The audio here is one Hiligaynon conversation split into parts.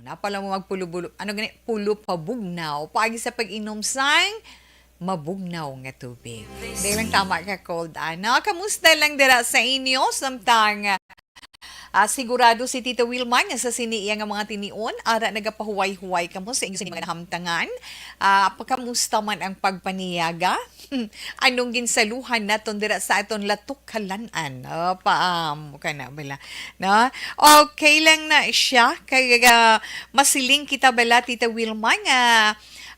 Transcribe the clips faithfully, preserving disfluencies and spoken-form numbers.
Napala mo magpulo-bulo, ano gani, pulo pa bugnaw. Paagi sa pag-inom sang mabugnaw nga tubig. Dahil lang tama ka, cold, ano? Kamusta lang dira sa inyo? Samtang, ah, sigurado si Tita Wilma nga sa sini iya nga mga tinion, ara nagapahuway-huway kamo sa inyo sini mga nahamtangan. Ah, pagkamusta man ang pagpaniyaga? Anong ginsaluhan naton dira sa aton latok kalanan? Oh, paam ka na bala. No? Okay lang na siya. Kay, ah, masiling kita bala, Tita Wilma, nga,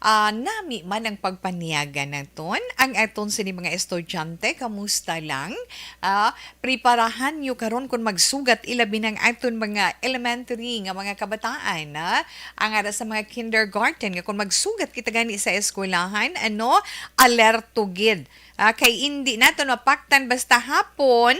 ah, nami man ang pagpaniyaga naton. Ang aton sini mga estudyante, kamusta lang? Ah, preparahan nyo karon kung magsugat, ilabi ng aton mga elementary nga mga kabataan, ah, ang ara sa mga kindergarten, nga kung magsugat kita gani sa eskwelahan, ano, alerto gid. Ah, kay indi naton mapaktan basta hapon,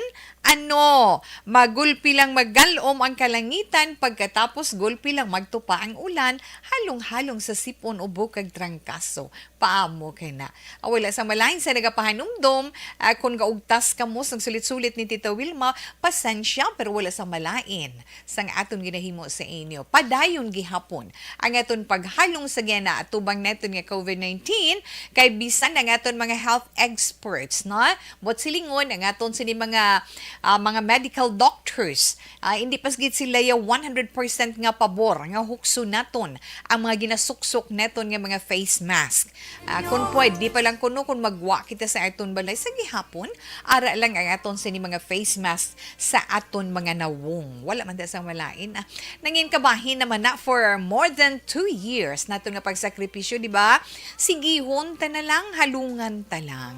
ano, magulpi lang magalom ang kalangitan, pagkatapos gulpi lang magtupa ang ulan, halong-halong sa sipon, ubo kag trangkaso. Paamo kay na. Ah, wala sa malain sa nagapahanumdom, ah, kung gaugtas kamo sang sulit-sulit ni Tita Wilma, pasensya, pero wala sa malain sang aton ginahimo sa inyo. Padayon gihapon ang aton paghalong sa gena atubang naton nga covid nineteen, kay bisan ang aton mga health experts, no? Buot silingon, ang aton sini mga, ah, mga medical doctors, ah, hindi pa gid sila ya one hundred percent nga pabor nga hukso naton ang mga ginasuksok naton nga mga face mask. Ah, kung pwede pa lang kuno, kung magwa kita sa aton balay sa gihapon, ara lang ang aton sini mga face mask sa aton mga nawong. Wala man ta sa malain, ah. Nangin kabahin naman na for more than two years naton nga pagsakripisyo, di ba? Sigihon ta na lang, halungan ta lang.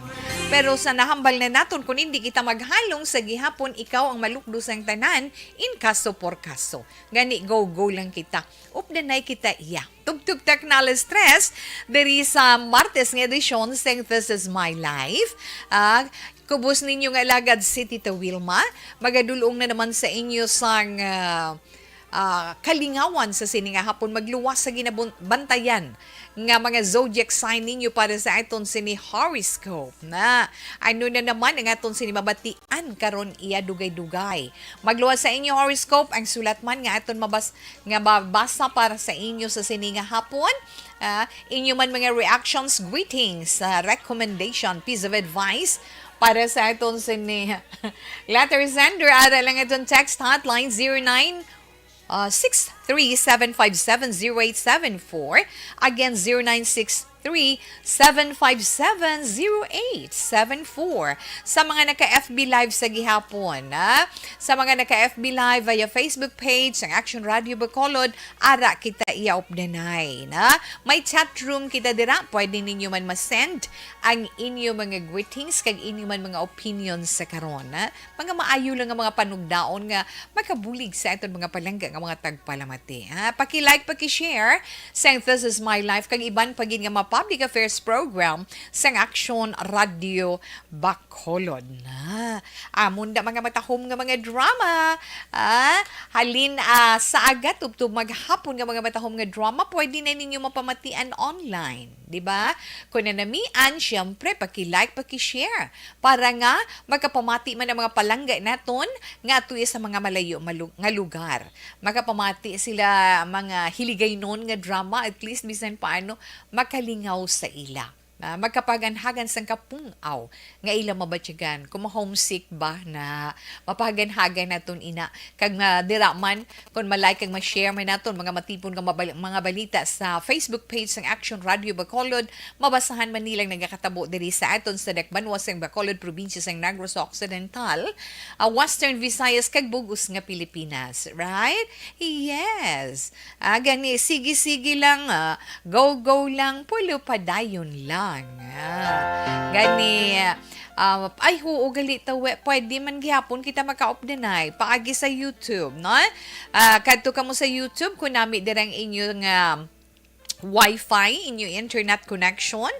Pero sa nahambal na naton, kung hindi kita maghalong sa gihapon, ikaw ang malukdo sang tanan, in kaso por kaso. Gani, go-go lang kita. Updanay kita iya. Tugtog ta na alas tres, diri sa Martes nga edisyon sang This Is My Life. Ah, kubos ninyo nga alagad si Tita Wilma. Magadulong na naman sa inyo sang, ah, ah, kalingawan sa sini nga hapon. Magluwas sa ginabun-, bantayan nga mga zodiac sign ninyo para sa aton sini horoscope. Na, ano na naman ang aton sini mabatian karon iya dugay-dugay. Magluwas sa inyo horoscope, ang sulat man nga aton mabas-, nga mabasa para sa inyo sa sini nga hapon. Ah, inyo man mga reactions, greetings, ah, recommendation, piece of advice para sa aton sini letter sender, ara lang aton text hotline, zero nine, ah, six three seven five seven zero eight seven four. Again, zero nine six three seven five seven zero eight seven four. Sa mga naka-F B Live sa gihapon, ah, sa mga naka-F B Live via Facebook page sang Action Radio Bacolod, ara kita iya updanay, na. May chat room kita dira, pwede ninyo man ma-send ang inyo mga greetings kag inyo man mga opinions sa karon, na. Mga maayo lang nga mga panugdaon nga makabulig sa aton mga palangga nga mga tagpalamati, ha? Paki-like, paki-share sang This Is My Life kag iban pa gid nga mga public affairs program sang Action Radio Bacolod, na. Amon da mga matahom nga mga drama, ah, halin, ah, sa aga tubtob maghapon nga mga matahom nga drama, pwede na ninyo mapamatian online, di ba? Kung nanamian, siyempre, paki-like, paki-share para nga makapamati man ang mga palangga naton nga atuya sa mga malayo malu-, nga lugar. Makapamati sila mga hiligaynon nga drama, at least bisan paano makalingaw sa ila. Ah, magkapaganhagan sang kapung-aw nga ila mabatyagan. Kung ma-homesick ba na, mapaganhagan naton ina. Kag na dira man, kung ma-like kag ma-share man naton mga matipon nga mabal-, mga balita sa Facebook page sang Action Radio Bacolod, mabasahan man nilang nagakatabo diri sa aton sa dakbanwa sang Bacolod, probinsya sang Negros Occidental, ah, Western Visayas, kag bug-os nga Pilipinas. Right? Yes. Ah, gani, sige-sige lang, ah, go-go lang, pulo padayon lang. Ah, gani, ah, ay, huo, gali ta, we-, pwede man gihapon kita makaupdanay paagi sa YouTube, no? Ah, kadto kamo sa YouTube, kung nami dira ang inyo nga Wi-Fi, inyo internet connection.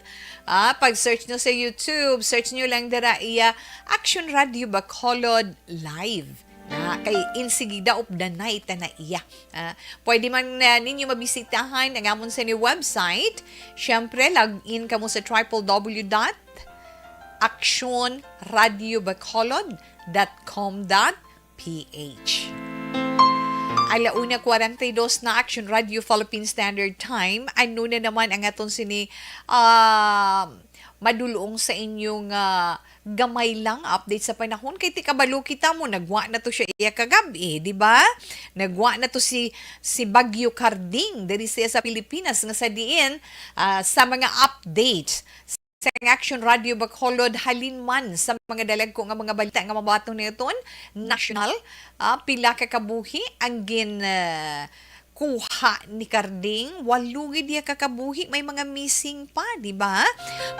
Ah, pag-search nyo sa YouTube, search nyo lang dira iya Action Radio Bacolod Live. Na, kay insigida updanay ta na iya. Ah, pwede man, ah, ninyo mabisitahan ang amon sini website. Siyempre, log in kamo sa triple W dot action radio bacolod dot com dot P H. Ala una kwarenta y dos na, Action Radio Philippine Standard Time. Ano na naman ang aton sini, ah, madulong sa inyong, ah, gamay lang update sa panahon? Kay ti kabalo kita mo, nagwa na to siya iya kagab-i, di ba? Nagwa na to si, si Bagyo Karding diri siya sa Pilipinas, nga sa diin, ah, sa mga updates sa Action Radio Bacolod, halin man sa mga dalagko nga mga balita nga mabaton naton, national, ah, pila ka kabuhi ang gin, ah, kuha ni Karding? Walo gid iya ka kabuhi, may mga missing pa, di ba?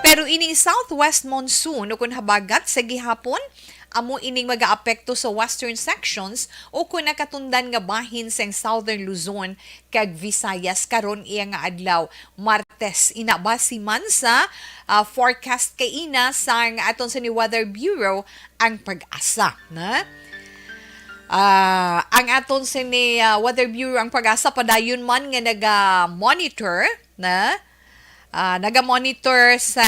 Pero ining southwest monsoon o kun habagat sa gihapon, amo ining magaapekto sa western sections o kun nakatundan nga bahin sang southern Luzon kag Visayas karon iya nga adlaw, Martes. Ina, basi man sa, ah, forecast kaina sang aton sa ni Weather Bureau ang PAGASA, na? Ah, ang aton sini, ah, Weather Bureau, ang PAGASA, padayon man nga naga-monitor, na? Ah, naga-monitor sa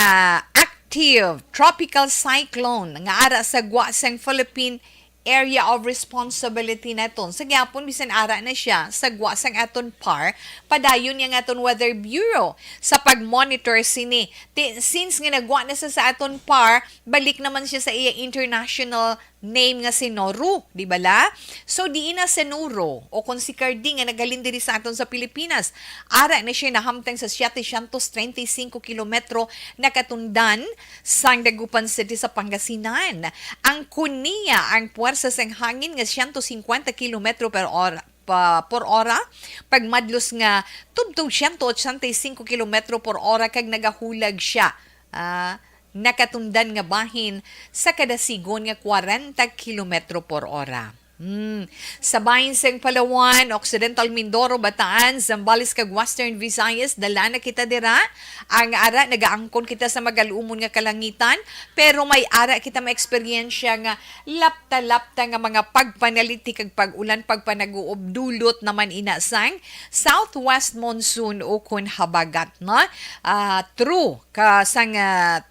active tropical cyclone nga ara sa gwa sang Philippine Area of Responsibility naton. Sa gyapon, bisan ara na siya sa gwa sang aton PAR, padayon yang aton Weather Bureau sa pag-monitor sini. Ti-, since nga nagwa na sa, sa aton PAR, balik naman siya sa iya international name nga si Nauru, di bala? So, diin na si Nauru, o kung si Karding nga naghalin diri sa aton sa Pilipinas, ara na siya nahamtang sa setecientos treinta y cinco kilometro nakatundan sang Dagupan City sa Pangasinan. Ang kuniya ang puwersa sang hangin nga siyento singkwenta kilometro per ora, pa, por ora, pagmadlos nga tubtob siyento ochenta y cinco kilometro por ora kag nagahulag siya, ah, nakatundan nga bahin sa kada sigon nga kwarenta kilometro por ora. Hmm. Sa bahin sang Palawan, Occidental Mindoro, Bataan, Zambales kag Western Visayas, dala na kita dira. Ang ara, nagaangkon kita sa magalumon nga kalangitan, pero may ara kita maeksperiensya nga lapta-lapta nga mga pagpanaliti kag pag-ulan, pagpanaguob, dulot naman ina sang southwest monsoon o kun habagat, no? Ah, true ka sang, ah,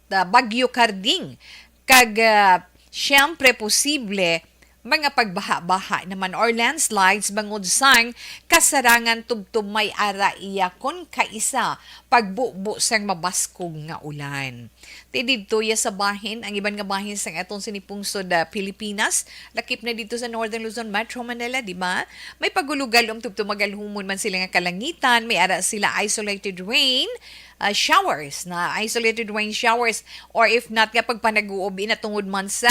ah, Bagyo Karding. Kag, ah, siyempre, posible mga pagbaha-baha naman or landslides bangod sang kasarangan tubtob may ara iya kon kaisa pagbubo sang mabaskog nga ulan. Ti didto ya sa bahin, ang iban nga bahin sang aton sini pungsod, ah, Pilipinas, lakip na didto sa Northern Luzon, Metro Manila, di ba? May pagulugalom tubtob magalhumon man sila nga kalangitan, may ara sila isolated rain, ah, showers, na isolated rain showers, or if not nga pagpanaguob ina tungod man sa,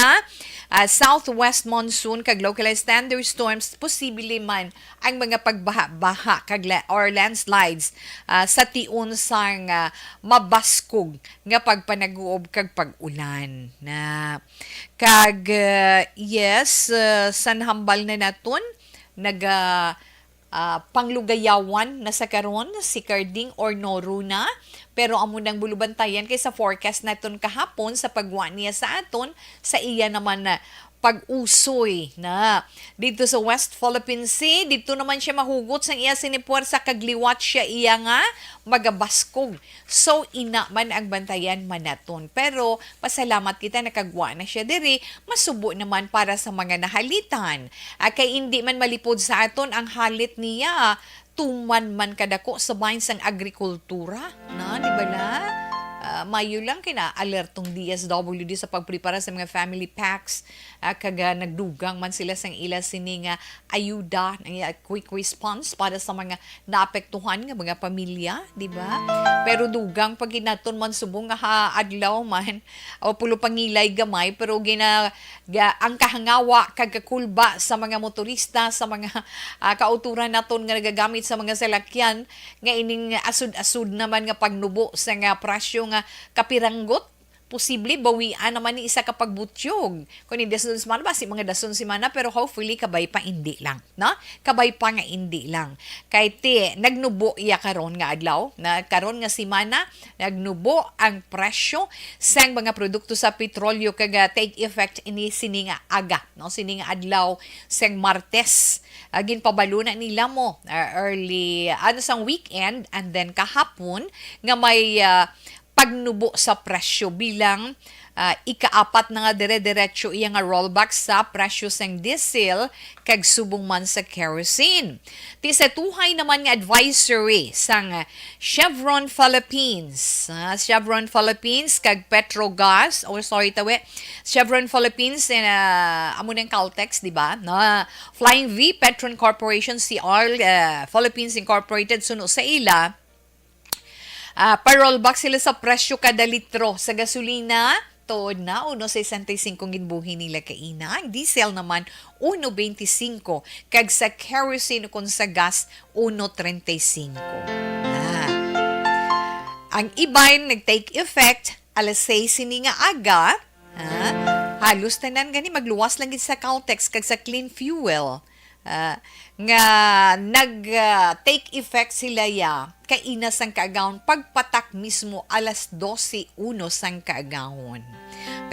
ah, southwest monsoon kag localized thunderstorms, posible man ang mga pagbaha-baha kag la-, or landslides, ah, sa tion sang, ah, mabaskog nga pagpanaguob kag pag-ulan na. Kag, ah, yes, ah, sa nahambal na naton, naga, ah, panglugayawan na sa karon si Karding or Nauru na, pero amo nang bulubantayan kay sa forecast naton kahapon sa pagwa niya sa aton, sa iya naman na pag-usoy na dito sa West Philippine Sea, dito naman siya mahugot sang iya sini puwersa kag liwat siya iya nga magabaskog. So, ina man ang bantayan man naton. Pero pasalamat kita, nakagwa na siya diri, masubo naman para sa mga nahalitan. Ah, kay indi man malipod sa aton ang halit niya, tuman man kadako sa bahin sang agrikultura, na, di ba la? Ah, mayo lang kina alertong D S W D sa pagprepara sa mga family packs, ah, kag, ah, nagdugang man sila sang ila sini nga ayuda, nga quick response para sa mga naapektuhan nga mga pamilya, di ba? Pero dugang pa gid naton man subong nga ha adlaw man o pulo pangilay gamay, pero gina-, ga-, ang kahangawa kag kakulba sa mga motorista, sa mga, ah, kauturan naton nga nagagamit sa mga salakyan, nga ining asud-asud naman nga pagnubo sa nga presyo nga kapiranggot, posible bawian naman ni isa ka pagbutyog. Kung hindi dason semana, basi mga dason semana, pero hopefully kabay pa indi lang, no? Kabay pa nga indi lang. Kay ti, nagnubo iya karon nga adlaw, na karon nga semana, nagnubo ang presyo sang mga produkto sa petrolyo kag, ah, take effect ini sini nga aga, no? Sini nga adlaw sang Martes. Ah, ginpabalo na nila mo, ah, early, ano, sang weekend, and then kahapon nga may, ah, pagnubo sa presyo bilang, Ah, ikaapat na nga dire-diretso iya nga rollback sa presyo sang diesel kag subong man sa kerosene. Ti sa tuhay naman nga advisory sang Chevron Philippines, ah, Chevron Philippines kag Petrogas, oh, sorry, tawi, Chevron Philippines, eh, ah, amo nang Caltex, di ba? No? Flying V, Petron Corporation, C R, ah, Philippines Incorporated, suno sa ila, ah, pa-rollback sila sa presyo kada litro sa gasolina. Tuod na, uno sesenta y cinco ang ginbuhi nila kaina. Ang diesel naman, uno veinticinco. Kag sa kerosene, kung sa gas, uno treinta y cinco. Ah. Ang iban nag-take effect alas sais sini nga aga. Ah. Halos tanan gani magluwas lang gid sa Caltex kag sa Clean Fuel. Ah, nga nag, ah, take effect sila ya kaina sang kaagahon, pagpatak mismo alas dose uno sang kaagahon.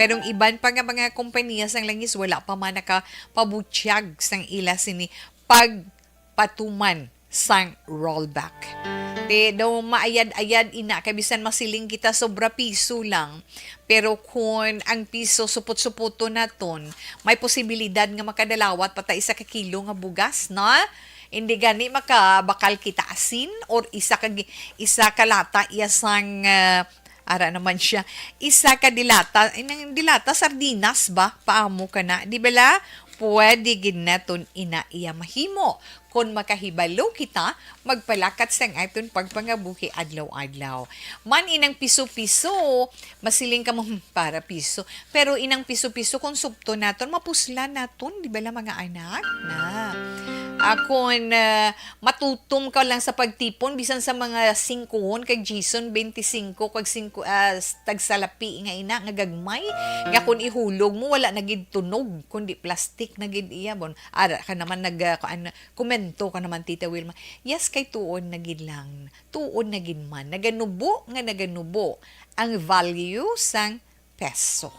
Pero ang iban pa nga mga kompanya sang langis wala pa man nakapabutyag sang ila sini pagpatuman sang rollback. Ti daw maayad-ayad ina kay bisan masiling kita sobra piso lang, pero kun ang piso supot-supoton naton, may posibilidad nga makadalawat pa ta isa ka kilo nga bugas, no? Hindi gani makabakal kita asin or isa ka gi-, isa ka lata iya sang, ah, ara naman siya, isa ka dilata, inang dilata sardinas ba? Paamo ka na, di bala? Pwede gid naton ina iya mahimo. Kon makahibalo kita, magpalakat sang aton pagpangabuhi adlaw-adlaw. Man inang piso-piso, masiling ka mo, "Hmm, para piso." Pero inang piso-piso, kung supto naton, mapuslan naton, di ba la, mga anak? Na. Akon, ah, matutom ka lang sa pagtipon, bisan sa mga singkuhon, kag Jason, twenty-five, kag singko, ah, s-, tagsalapi nga ina, nga gagmay, nga kung ihulog mo, wala na gid tunog, kundi plastic na gid iya, bon. Ara ka naman nag, ah, kuan, komento ka naman, Tita Wilma. Yes, kay tuon na gid lang. Tuon na gid man. Naganubo nga naganubo ang value sang peso.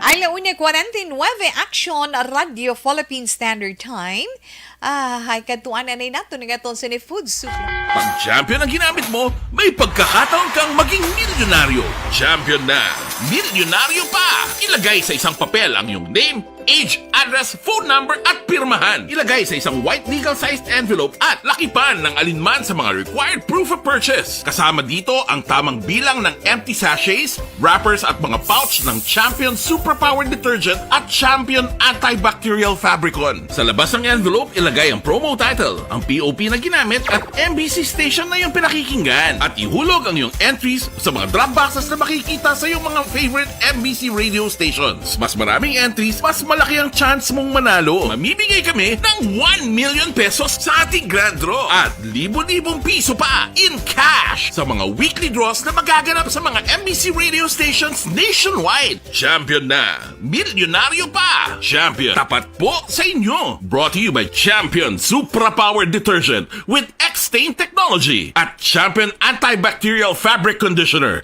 Ala una kwarenta y nuebe, Action Radio Philippine Standard Time. Ah, hay, kadtuan na nato nga aton sini food supply. Pag Champion ang ginamit mo, may pagkakataon kang maging milyonaryo. Champion na, milyonaryo pa! Ilagay sa isang papel ang iyong name, age, address, phone number, at pirmahan. Ilagay sa isang white legal-sized envelope at lakipan ng alinman sa mga required proof of purchase. Kasama dito ang tamang bilang ng empty sachets, wrappers, at mga pouch ng Champion Superpower Detergent at Champion Antibacterial Fabricon. Sa labas ng envelope, ilagay ang promo title, ang P O P na ginamit, at M B C station na iyong pinakikinggan. At ihulog ang iyong entries sa mga drop boxes na makikita sa iyong mga favorite M B C radio stations. Mas maraming entries, mas malaki ang chance mong manalo. Mamimigay kami ng one million pesos sa ating grand draw at libo-libong piso pa in cash sa mga weekly draws na magaganap sa mga M B C radio stations nationwide. Champion na! Milyonaryo pa! Champion, tapat po sa inyo! Brought to you by Champion Supra Power Detergent with X-Stain Technology at Champion Antibacterial Fabric Conditioner.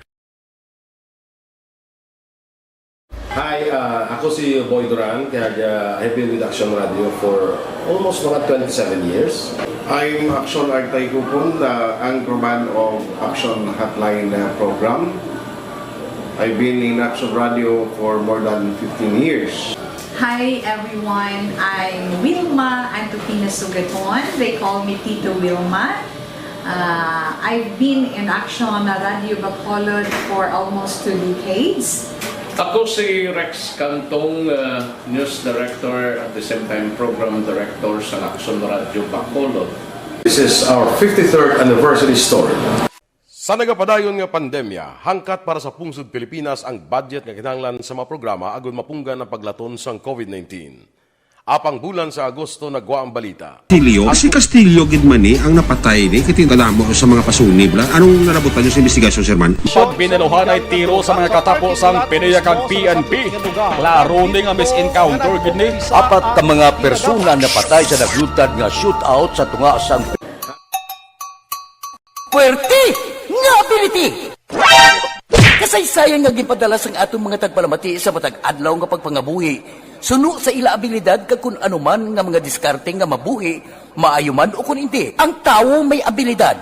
Hi, ah, ako si Boy Duran, kag, ah, I've been with Action Radio for almost mga twenty-seven years. I'm Action Artay Kupon, the anchorman of Action Hotline, uh, program. I've been in Action Radio for more than fifteen years. Hi everyone, I'm Wilma Antokina Sugaton. They call me Tito Wilma. Uh, I've been in Action Radio Bacolod for almost two decades. Ako si Rex Cantong, uh, news director, at the same time program director sa Action Radio Bacolod. This is our fifty-third anniversary story. Sa nagapadayon nga pandemya, hangkat para sa pungsod Pilipinas ang budget nga kinahanglan sa mga programa agud mapunggan ang paglaton sang COVID nineteen. Apang bulan sa Agosto nagwa ang balita. Castillo? Si Castillo gid man ni ang napatay ni, kay tinda namo sa mga pasunib la. Anong nalabutan niyo sa investigasyon, Sir Man? Pag binaluhanay tiro sa mga katapo sang PDEA kag P N P. Klaro ni nga mis-encounter gid ni. Apat ka mga persona napatay sa naglutad nga shootout sa tunga sang Puwerte nga ability! Kasaysayan nga ginpadala sang aton mga tagpalamati sa matag adlaw nga pagpangabuhi, suno sa ila abilidad kag kun ano man nga mga diskarte nga mabuhi, maayo man o kun indi. Ang tawo may abilidad.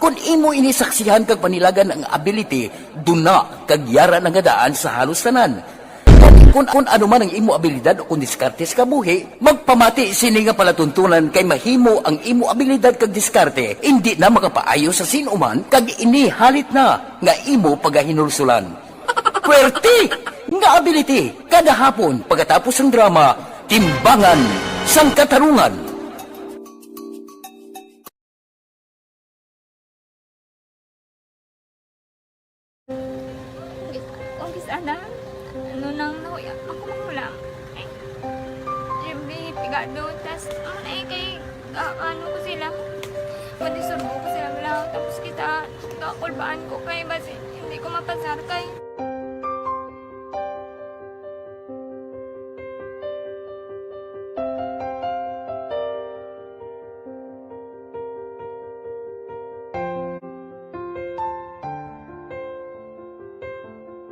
Kon imo ini saksihan kag panilagan ang ability, duna kag yara na nga daan sa halos tanan. Kon, kon ano man ang imo abilidad o kon diskarte sa kabuhi, magpamati sini nga palatuntunan kay mahimo ang imo abilidad kag diskarte indi na makapaayo sa sin-o man kag ini halit na nga imo pagahinulsulan. Pwerte nga ability kada hapon pagkatapos sang drama, Timbangan sang Katarungan. Kung kis-, kung kis-, ana, ano nang nahuya, ako makulang. Ay, Jimmy, pigado, tas, ano na eh, kay, ah, ano ko sila, panisurbo ko sila lang, tapos kita, kakulbaan ko kay, basi, hindi ko mapasar kay.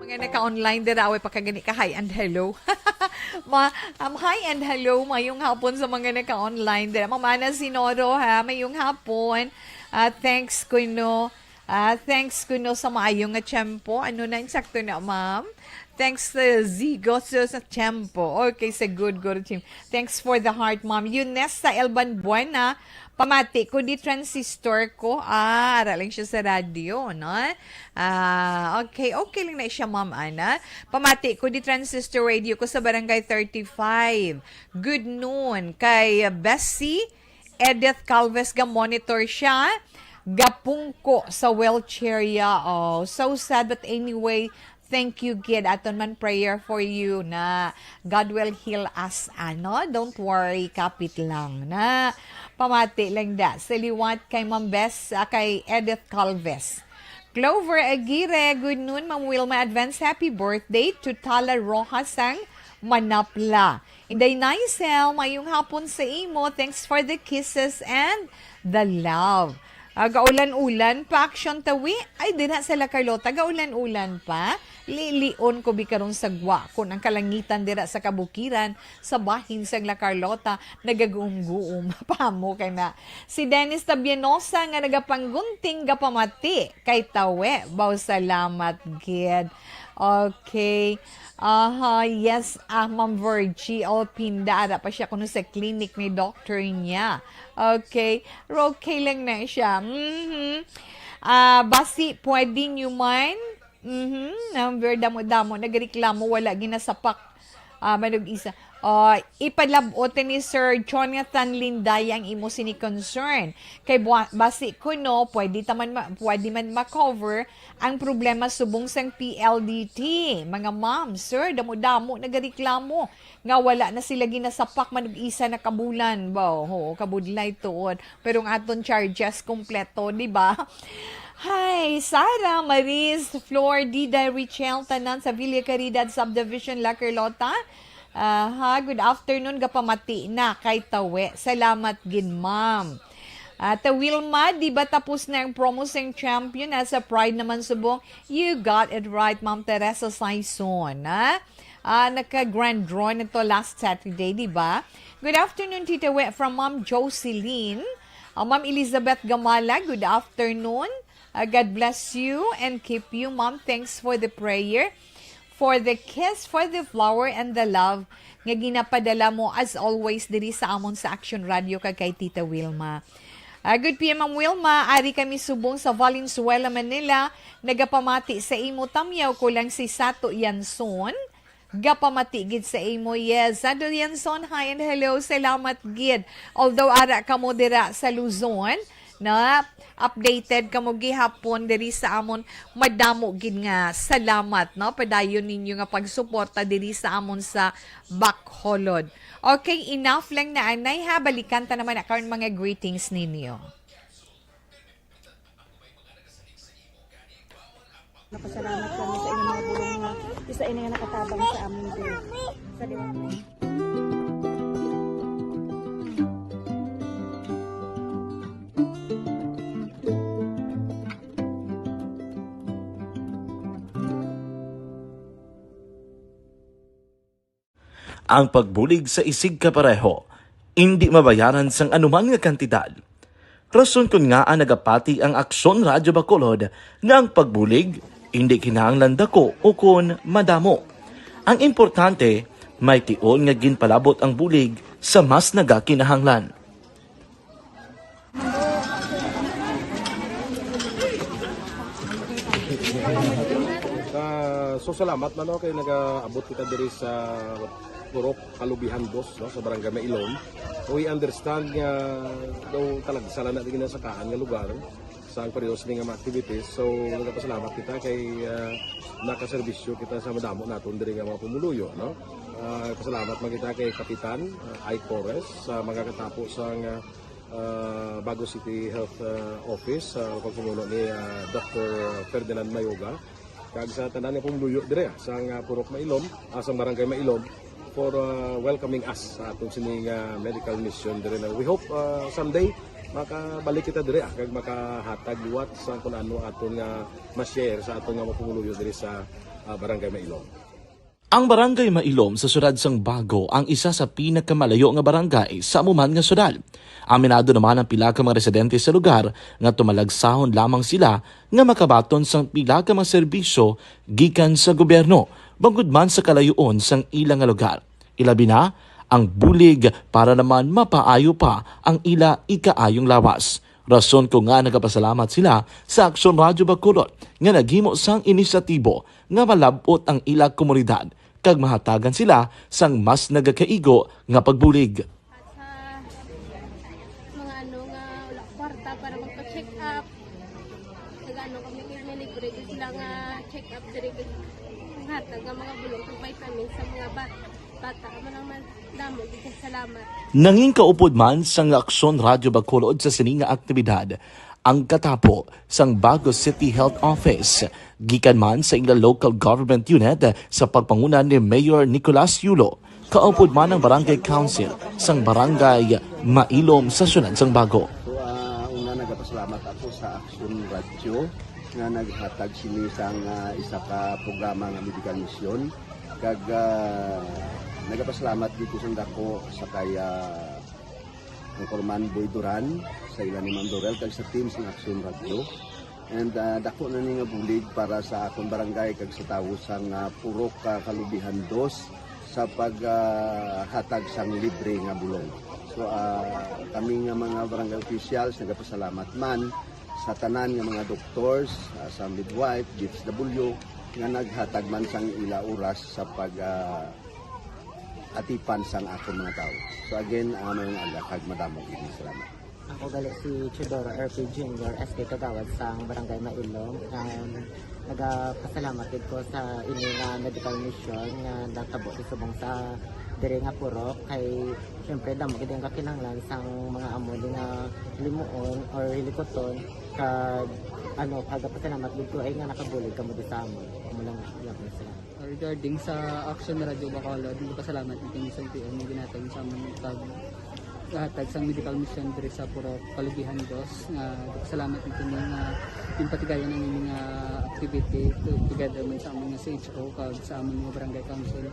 Mga naka-online dira, away pa ka gani ka hi and hello. Ma, um, hi and hello, mayong hapon sa mga naka-online dira. Ma'am Ana Sinoro, ha, mayong hapon. Ah, thanks kuno. Ah, thanks kuno sa maayo nga tiyempo. Ano na, insakto na, ma'am? Thanks sa Zigo sa, sa tiyempo. Okay, sa good, good team. Thanks for the heart, ma'am. Yunesta Elban Buena, pamati ko di transistor ko. Ah, ara lang siya sa radyo, no? Ah, okay. Okay lang na siya, ma'am Ana. Pamati ko di transistor radio ko sa Barangay thirty-five. Good noon kay Bessie Edith Calves, ga-monitor siya. Gapungko sa wheelchair ya. Oh, so sad, but anyway, thank you gid. Aton man prayer for you na God will heal us, ano? Don't worry, kapit lang na. Pamati lang da. Sa liwat kay Ma'am Bes, ah, kay Edith Calves. Clover Aguirre, good noon, Ma'am Wilma. Advance happy birthday to Tala Rojas sang Manapla. Inday Nicel, mayong hapon sa imo. Thanks for the kisses and the love. Ah, gaulan-ulan pa, action tawi. Ay, dinha sa La Carlota, gaulan-ulan pa. Lilion ko bi karon sa gwa, kun ang kalangitan dira sa kabukiran, sa bahin sang La Carlota, nagaguom-guom. Pamo kay na. Si Dennis Tabianosa nga nagapanggunting gapamati kay Tawe. Baw, salamat gid. Okay. Aha, yes, ah, Ma'am Virgie Alpinda, ara pa siya kuno sa clinic ni doctor niya. Okay. Okay lang na siya. Mhm. Ah, basi pwede nyo man. Mhm. Number damo-damo nagreklamo, wala ginasapak. Ah, manug isa. Oh, ipalab-ot ni Sir Jonathan Linday ang imo sini concern. Kay bua-, basi kuno, pwede ta man ma-, pwede man ma-cover ang problema subong sang P L D T. Mga ma'am, sir, damo-damo nagareklamo nga wala na sila ginasapak, manug isa na kabulan. Wow, oo, kabudlay tuod. Pero ang aton charges kompleto, di ba? Hi, Sarah, Maris, Flor, Dida, Richel, tanan sa Villa Caridad Subdivision, La Carlota. Aha, good afternoon, gapamati na kay Tawe. Salamat gid, ma'am. Ah, Ta Wilma, di ba tapos na ang promo sing champion? Nasa Pride naman subong. You got it right, Ma'am Teresa Saison, ha? Ah, naka-grand draw na to last Saturday, di ba? Good afternoon, Tita We, from Ma'am Jocelyn. Ah, Ma'am Elizabeth Gamala, good afternoon. Ah, God bless you and keep you, Ma'am. Thanks for the prayer, for the kiss, for the flower, and the love nga ginapadala mo as always diri sa amon sa Action Radio kag kay Tita Wilma. Ah, good P M, Ma'am Wilma. Ari kami subong sa Valenzuela, Manila. Nagapamati sa imo, tamyaw ko lang si Sato Yanson. Gapamati gid sa imo. Yes, Sato Yanson, hi and hello. Salamat gid. Although ara kamo dira sa Luzon, na updated kamo gihapon diri sa amon. Madamo gid nga salamat, no? Padayon ninyo nga pagsuporta diri sa amon sa Bacolod. Okay, enough lang na anay ha. Balikan ta naman na karon mga greetings ninyo. Napasalamat kami sa inyong mga bulong nga isa ini nga nakatabang sa amin din. Sa liwanag. Ang pagbulig sa isigkapareho indi mabayaran sang anuman nga kantidad. Rason kon ngaa nagapati ang Aksyon Radyo Bacolod nga ang pagbulig indi kinahanglan dako ukon madamo. Ang importante, may tion nga ginpalabot ang bulig sa mas nagakinahanglan. Ah, so salamat man, no, kay nagaabot kita diri sa Purok Kalubihan Dos, no, sa Barangay Mailom. We understand nga daw talagsa lang na din sa kaan nga lugar sa ang pareho sini nga mga activities. So nagapasalamat kita kay, ah, nakaserbisyo kita sa madamo naton diri nga mga pumuluyo, no. Ah, pasalamat man kita kay Kapitan, ah, Ike Torres sa mga katapo sa nga, ah, Bago City Health, ah, Office, sa pagpamuno ni, ah, Doctor Ferdinand Mayoga, kag sa tanan nga pumuluyo dire, ah, sa nga Purok Mailom, ah, sa Barangay Mailom, for, ah, welcoming us sa aton sini nga medical mission dire na we hope, ah, someday makabalik kita dire, ah, kag makahatag liwat sa kung ano aton nga ma-share sa aton nga mga pumuluyo dire sa, ah, Barangay Mailom. Ang Barangay Mailom sa siyudad sang Bago ang isa sa pinakamalayo nga barangay sa amo man nga siyudad. Aminado naman ang pila ka mga residente sa lugar nga tumalagsahon lamang sila nga makabaton sang pila ka mga serbisyo gikan sa gobyerno, bangod man sa kalayoon sang ila nga lugar. Ilabi na ang bulig para naman mapaayo pa ang ila ikaayong lawas. Rason ko nga nagapasalamat sila sa Aksyon Radyo Bacolod nga naghimo sang inisyatibo nga malab-ot ang ila komunidad kag mahatagan sila sang mas nagakaigo nga pagbulig. At sa mga ano nga wala kwarta para magpa-check up, nag-ano kami, may libre din sila nga check up diri, ang hatag nga mga bulong kag vitamins sa mga bat-, bata. Amo lang man, damo gid kay salamat. Nangin kaupod man sang Aksyon Radyo Bacolod sa sini nga aktibidad ang katapo sang Bago City Health Office, gikan man sa ila local government unit sa pagpanguna ni Mayor Nicolas Yulo, kaupod man ang Barangay Council sang Barangay Mailom sa siyudad sang Bago. So, ah, una, nagapasalamat ako sa Aksyon Radyo nga naghatag sini sang, ah, isa ka programa nga medical mission. Kag, ah, nagapasalamat dito sa dako sa kay, ah, Anchorman Boy Duran, sa ila ni Ma'am Dorel, kag sa team sang Aksyon Radyo. And, ah, dako na ni nga bulig para sa akon barangay kag sa tawo sang, ah, Purok, ah, Kalubihan Dos sa pag, ah, hatag sang libre nga bulong. So, ah, kami nga mga barangay officials nagapasalamat man sa tanan nga mga doctors, ah, sa midwife, D S W, nga naghatag man sang ila oras sa pag, ah, atipan sang akon mga tawo. So again, ah, mayong aga kag madamo gid nga salamat. Ako gali si Teodoro R P Junior, S K Kagawad sang Barangay Mailom. Um, nagapasalamat gid ko sa ini nga medical mission nga natabo sa subong sa diri nga purok. Kay syempre, damo gid ang kakinahanglan sang mga amo ni nga limuon or hilikuton. Kag ano, nagapasalamat gid ko ay nga nakabulig kamo di sa amon. Amo lang, wala pa sila. Regarding sa Action Radio Bacolod, nagpasalamat gid kami sa M T N nga ginhatag sa amon pag hatag sang medical mission diri sa Purok Kalubihan Dos. Nga nagpasalamat gid kami nga ginpatigayon ang ining, ah, activity to-, together man sa amon nga C H O kag sa amon nga barangay council.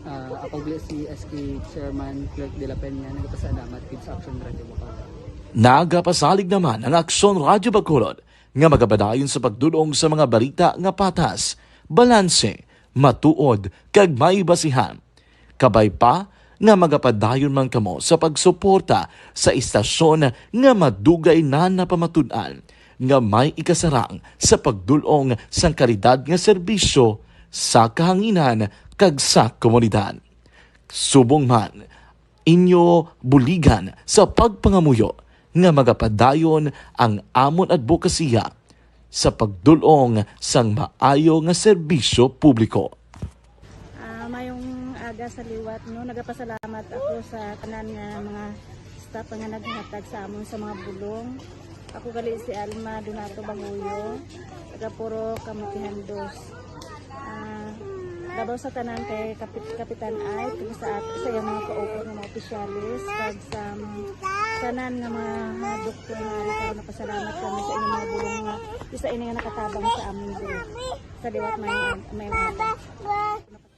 Ah, ako gali si S K Chairman Clerk de la Peña, nagpasalamat gid sa Action Radio Bacolod. Nagapasalig naman ang Aksyon Radio Bacolod nga magapadayon sa pagdul-ong sa mga balita nga patas, balanse, matuod, kag may basihan. Kabay pa nga magapadayon man kamo sa pagsuporta sa istasyon nga madugay na napamatud-an nga may ikasarang sa pagdul-ong sang kalidad nga serbisyo sa kahanginan kag sa komunidad. Subong man, inyo buligan sa pagpangamuyo nga magapadayon ang amon adbokasiya sa pagdul-ong sang maayo nga serbisyo publiko. Ah, mayong aga sa liwat, no? Nagapasalamat ako sa tanan nga mga staff nga naghatag sa amon sa mga bulong. Ako gali si Alma Donato Banguyo, taga Purok Kamutihan Dos. Ah, labaw sa tanan kay Kapit-, Kapitan Ike, kag sa at-, sa iyang mga kaupod nga mga opisyalis, kag sa, um, tanan nga mga, mga doktor nga ari karon, napasalamat kami sa inyong mga bulong nga isa ini nga nakatabang sa amin diri sa liwat. Mayong, mayong aga.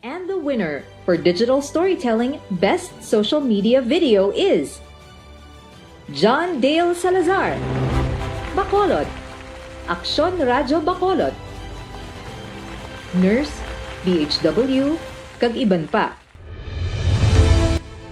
And the winner for digital storytelling best social media video is John Dale Salazar, Bacolod, Aksyon Radyo Bacolod, nurse, D H W, kag iban pa.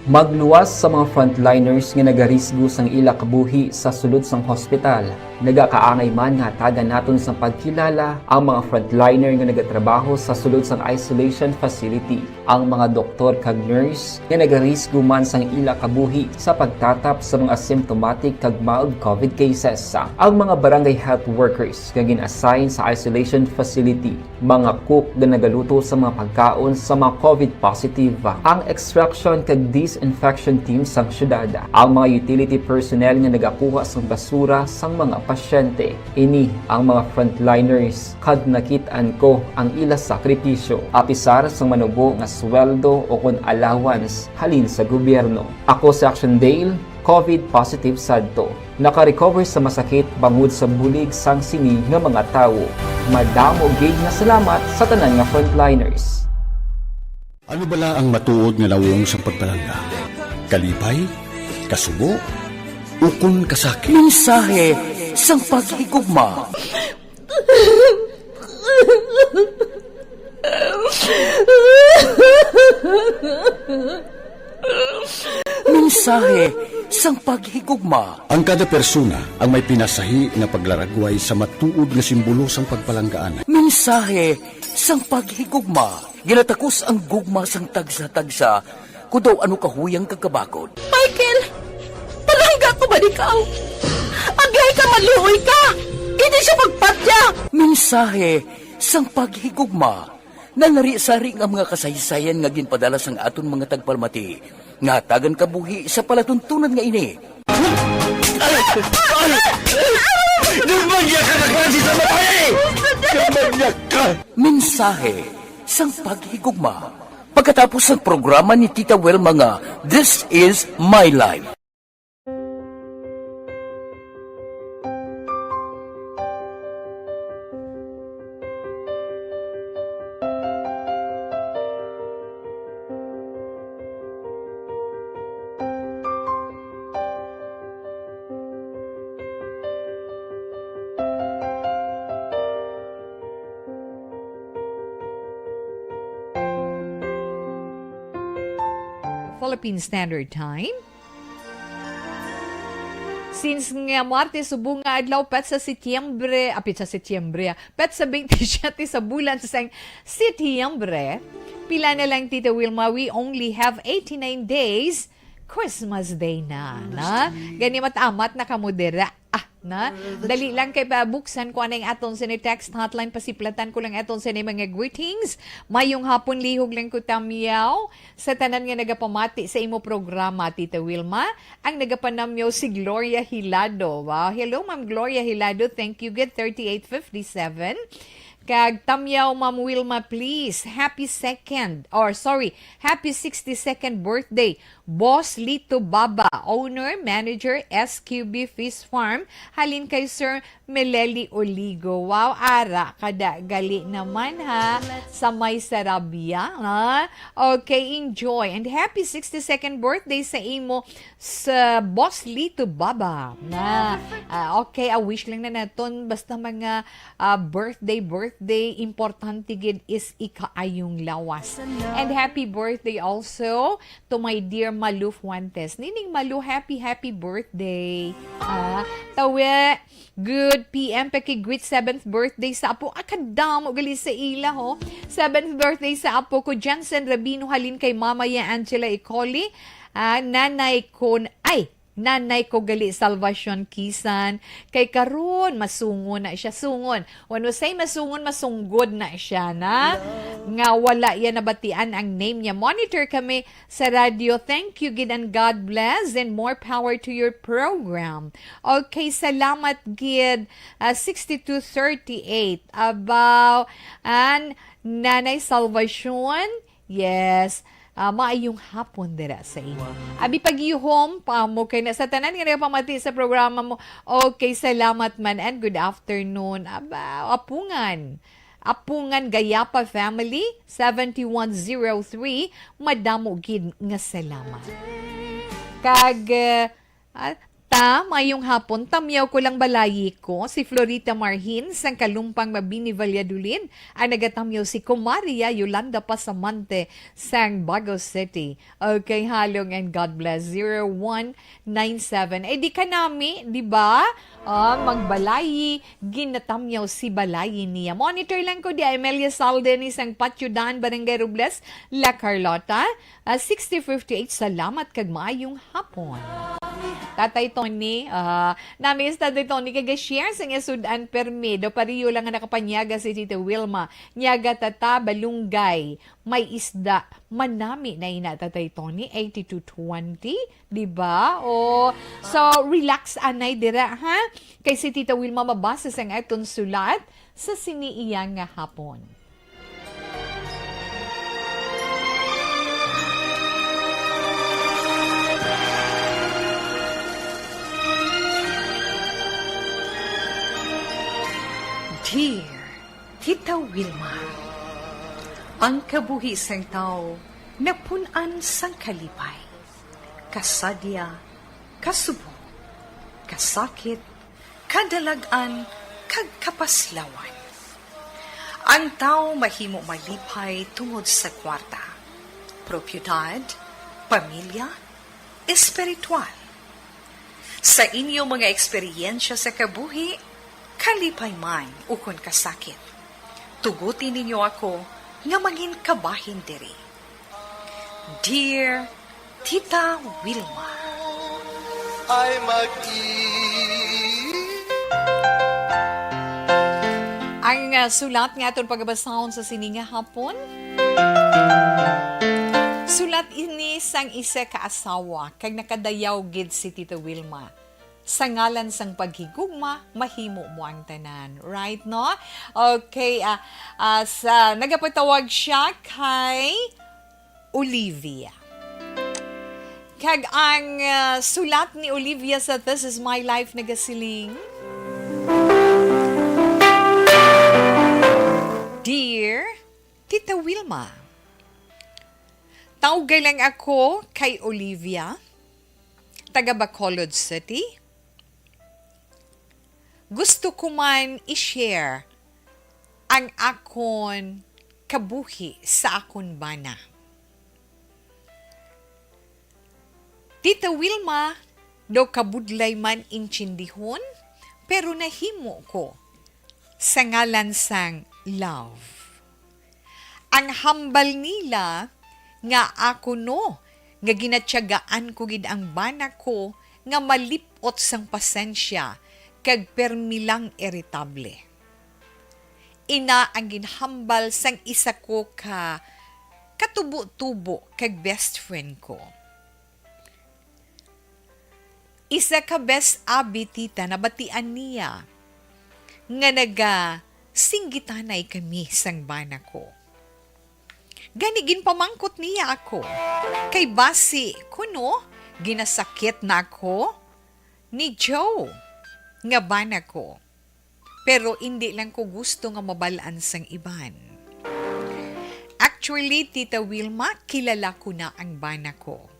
Magluwas sa mga frontliners nga nagarisgo sang ila kabuhi sa sulod sang hospital. Nagakaangay man nga hatagan naton sang pagkilala ang mga frontliner nga nagatrabaho sa sulod sang isolation facility, ang mga doktor kag nurse nga nagarisgo man sang ila kabuhi sa pagtatap sa mga asymptomatic kag mild covid cases, ang mga barangay health workers nga gin-assign sa isolation facility, mga cook nga nagaluto sa mga pagkaon sa mga covid positive, ang extraction kag disinfection team sang syudad, ang mga utility personnel nga nagakuha sang basura sang mga pasyente. Ini ang mga frontliners kag nakit-an ko ang ila sakripisyo, apisar sang manubo nga sweldo o kon allowance halin sa gobyerno. Ako si Action Dale, covid positive sadto. Naka-recover sa masakit bangod sa bulig sang sini nga mga tawo. Madamo gid nga salamat sa tanan nga frontliners. Ano bala ang matuod nga nawong sang pagpalangga? Kalipay? Kasubo? Ukon kasakit? Mensahe sang paghigugma. Mensahe sang paghigugma. Ang kada persona ang may pinasahi nga paglaragway sa matuod nga simbolo sang pagpalanggaan. Mensahe sang paghigugma. Ginatakos ang gugma sang tagsa-tagsa, kon daw ano kahuyang kag kabakod. Michael, palangga ko ba ikaw? Aglay ka, maluoy ka! Hindi siya pagpatya! Mensahe sang paghigugma. Nalari-sari nga mga kasaysayan nga ginpadala sang aton mga tagpalamati, nga hatagan kabuhi sa palatuntunan nga ini. Ay! Ay! Ay! Nagmanyag ka na klase sa babae! Nagmanyag ka! Mensahe sang paghigugma. Pagkatapos ng programa ni Tita Wilma nga, This Is My Life. Philippine Standard Time. Since nga Martes subong nga adlaw, petsa Setyembre, ah, petsa Setyembre, ah, petsa twenty-seven sa bulan sang Setyembre, pila na lang, Tita Wilma? We only have eighty-nine days. Christmas Day na, na? Gani, matamat na kamo dira. Ah, na? Dali lang kay pabuksan ko anay aton sini text hotline, pasiplatan ko lang aton sini mga greetings. Mayong hapon, lihog lang ko tamyaw sa tanan nga nagapamati sa imo programa, Tita Wilma. Ang nagapanamyaw si Gloria Hilado. Wow, hello, Ma'am Gloria Hilado. Thank you, good thirty-eight fifty-seven. Kag tamyaw, Ma'am Wilma, please. Happy second, or sorry, happy sixty-second birthday, Boss Lito Baba, owner, manager, S Q B Fish Farm, halin kay Sir Meleli Oligo. Wow, ara, kada gali naman ha, sa may Sarabia, ha? Okay, enjoy. And happy sixty-second birthday sa imo, sa Boss Lito Baba. Na, ah, okay, a wish lang na naton, basta mga, ah, birthday, birthday, importante gid is ikaayong lawas. And happy birthday also to my dear Malu Fuentes. Nining Malu, happy, happy birthday. Ah, tawe, good P M, paki-greet seventh birthday sa apo. Ah, kadamo gali sa ila, ho. Seventh birthday sa apo ko, Jensen Rabino, halin kay Mama ya Angela Icoli. Ah, nanay ko, ay, nanay ko gali, Salvacion Kisan. Kay karon, masungon na siya. Sungon. When we say masungon, masunggod na siya na. Nga wala yan nabatian ang name niya. Monitor kami sa radyo. Thank you, gid, and God bless, and more power to your program. Okay, salamat, gid. Ah, sixty-two thirty-eight. Abaw, and Nanay Salvacion, yes. Ah, maayong hapon dira sa inyo. Abi, pagihom pa mo kay na sa tanan nga nagapamati sa programa mo. Okay, salamat man and good afternoon. Aba, Apungan. Apungan Gayapa family, seventy-one zero three, madamo gid nga salamat. Kag, eh, ah, Ah, mayong hapon. Tamyaw ko lang balayi ko, si Florita Marhin sang Kalumpang Mabini, Valladolid, ang nagatamyaw si Kumaria Yolanda Pasamante sang Bago City. Okay, halong and God bless. Zero one nine seven. Eh, di ka nami, di ba? Ah, magbalayi, ginatamyaw si balayi niya. Monitor lang ko di Amelia Salden sang Patio Dan, Barangay Robles, La Carlota. Ah, sixty fifty-eight, salamat kag maayong hapon. Tatay Tony, ah, nami si Tatay Tony kag share sa iya sud-an permi. Daw pareho lang nga nakapanyaga si Tita Wilma. Nyaga tata, balunggay, may isda, manami na ina Tatay Tony, eighty-two twenty, di ba? O, so, relax anay dira, ha? Kay si Tita Wilma mabasa sang aton sulat sa sini iya nga hapon. Dear Tita Wilma, ang kabuhi sang tawo napun-an sang kalipay, kasadya, kasubo, kasakit, kadalag-an, kag kapaslawan. Ang tawo mahimo malipay tungod sa kwarta, propiedad, pamilya, espiritual. Sa inyo mga eksperyensya sa kabuhi, kalipay man ukon kasakit, tuguti ninyo ako nga mangin kabahin diri. Dear Tita Wilma. Ay mag-i- Ang, ah, sulat nga aton pagabasahon sa sini nga hapon. Sulat ini sang isa ka asawa, kag nakadayaw gid si Tita Wilma. Sa ngalan sang paghigugma, mahimo mo ang tanan. Right, no? Okay, ah, ah, sa, nagapatawag siya kay Olivia. Kag ang, ah, sulat ni Olivia sa This Is My Life nagasiling, Dear Tita Wilma, tawgay lang ako kay Olivia, taga Bacolod City. Gusto ko man i-share ang akon kabuhi sa akon bana. Tita Wilma, daw kabudlay man intindihon, pero nahimo ko sa ngalan sang love. Ang hambal nila nga ako no, nga ginatiyagaan ko gid ang bana ko nga malip-ot sang pasensya kag permi lang iritable. Ina ang ginhambal sang isa ko ka katubo-tubo kag best friend ko. Isa ka best abi, tita, nabatian niya nga nagasinggitanay kami sang bana ko. Gani ginpamangkot niya ako, kay basi kuno ginasakit na ako ni Joe nga bana ko. Pero indi lang ko gusto nga mabal-an sang iban. Actually, Tita Wilma, kilala ko na ang bana ko.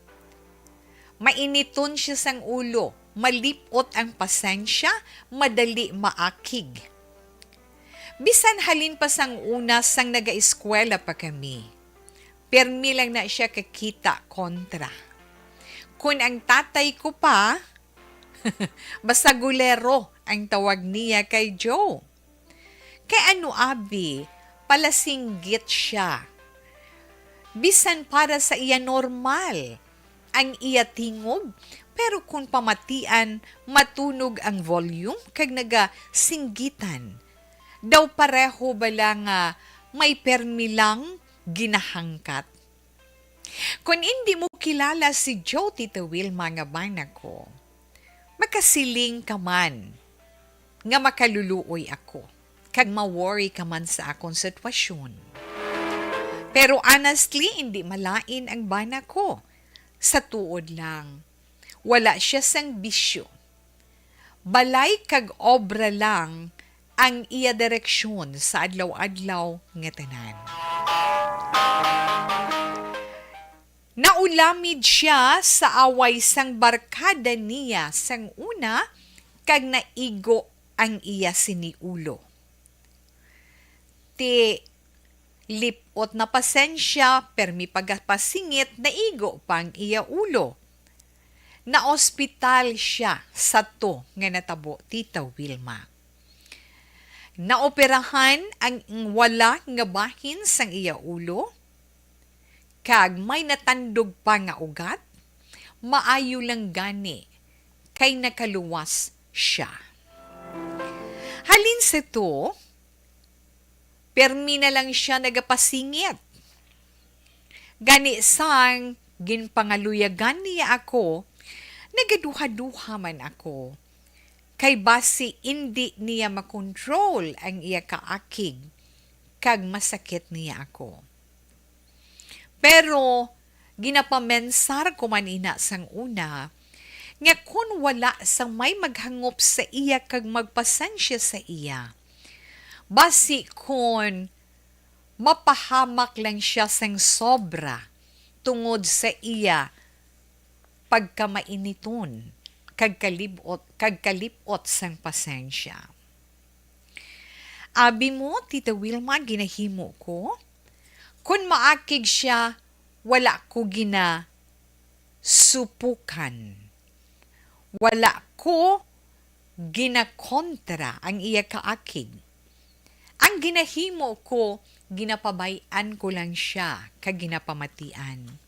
Mainiton siya sang ulo, malip-ot ang pasensya, madali maakig. Bisan halin pa sang una sang nagaeskwela pa kami, permi lang na siya kakita kontra. Kun ang tatay ko pa, basta gulero ang tawag niya kay Joe. Kay ano, abi, palasinggit siya. Bisan para sa iya normal ang iya tingog, pero kung pamatian, matunog ang volume kag nagasinggitan. Daw pareho bala nga may permi lang ginahangkat. Kon indi mo kilala si Joe, Tita Wilma, nga bana ko, makasiling ka man nga makaluluoy ako, kag ma-worry ka man sa akon sitwasyon. Pero honestly, indi malain ang bana ko. Sa tuod lang, wala siya sang bisyo. Balay kag obra lang ang iya direksyon sa adlaw-adlaw nga tanan. Naulamid sia sa away sang barkada niya sang una, kag naigo ang iya sini ulo. Ti lip-ot na pasensya, permi pagapasingit, naigo pa ang iya ulo. Naospital sia sa to nga natabo, Tita Wilma. Naoperahan ang wala nga bahin sang iya ulo, kag may natandog pa nga ugat. Maayo lang gani kay nakaluwas sia. Halin sa to, permi na lang sia nagapasingit. Gani, sang ginpangaluyagan niya ako, nagaduha-duha man ako, kay basi indi niya makontrol ang iya kaakig, kag masakit niya ako. Pero ginapamensar ko man ina sang una, nga kon wala sang may maghangop sa iya kag magpasensya sa iya, basi kon mapahamak lang sia sang sobra tungod sa iya pagkamainiton kag kalib-ot, kag kalip-ot sang pasensya. Abi mo, Tita Wilma, ginahimo ko. Kon maakig sia, wala ko ginasupukan. Wala ko ginakontra ang iya kaakig. Ang ginahimo ko, ginapabay-an ko lang sia kag ginapamatian.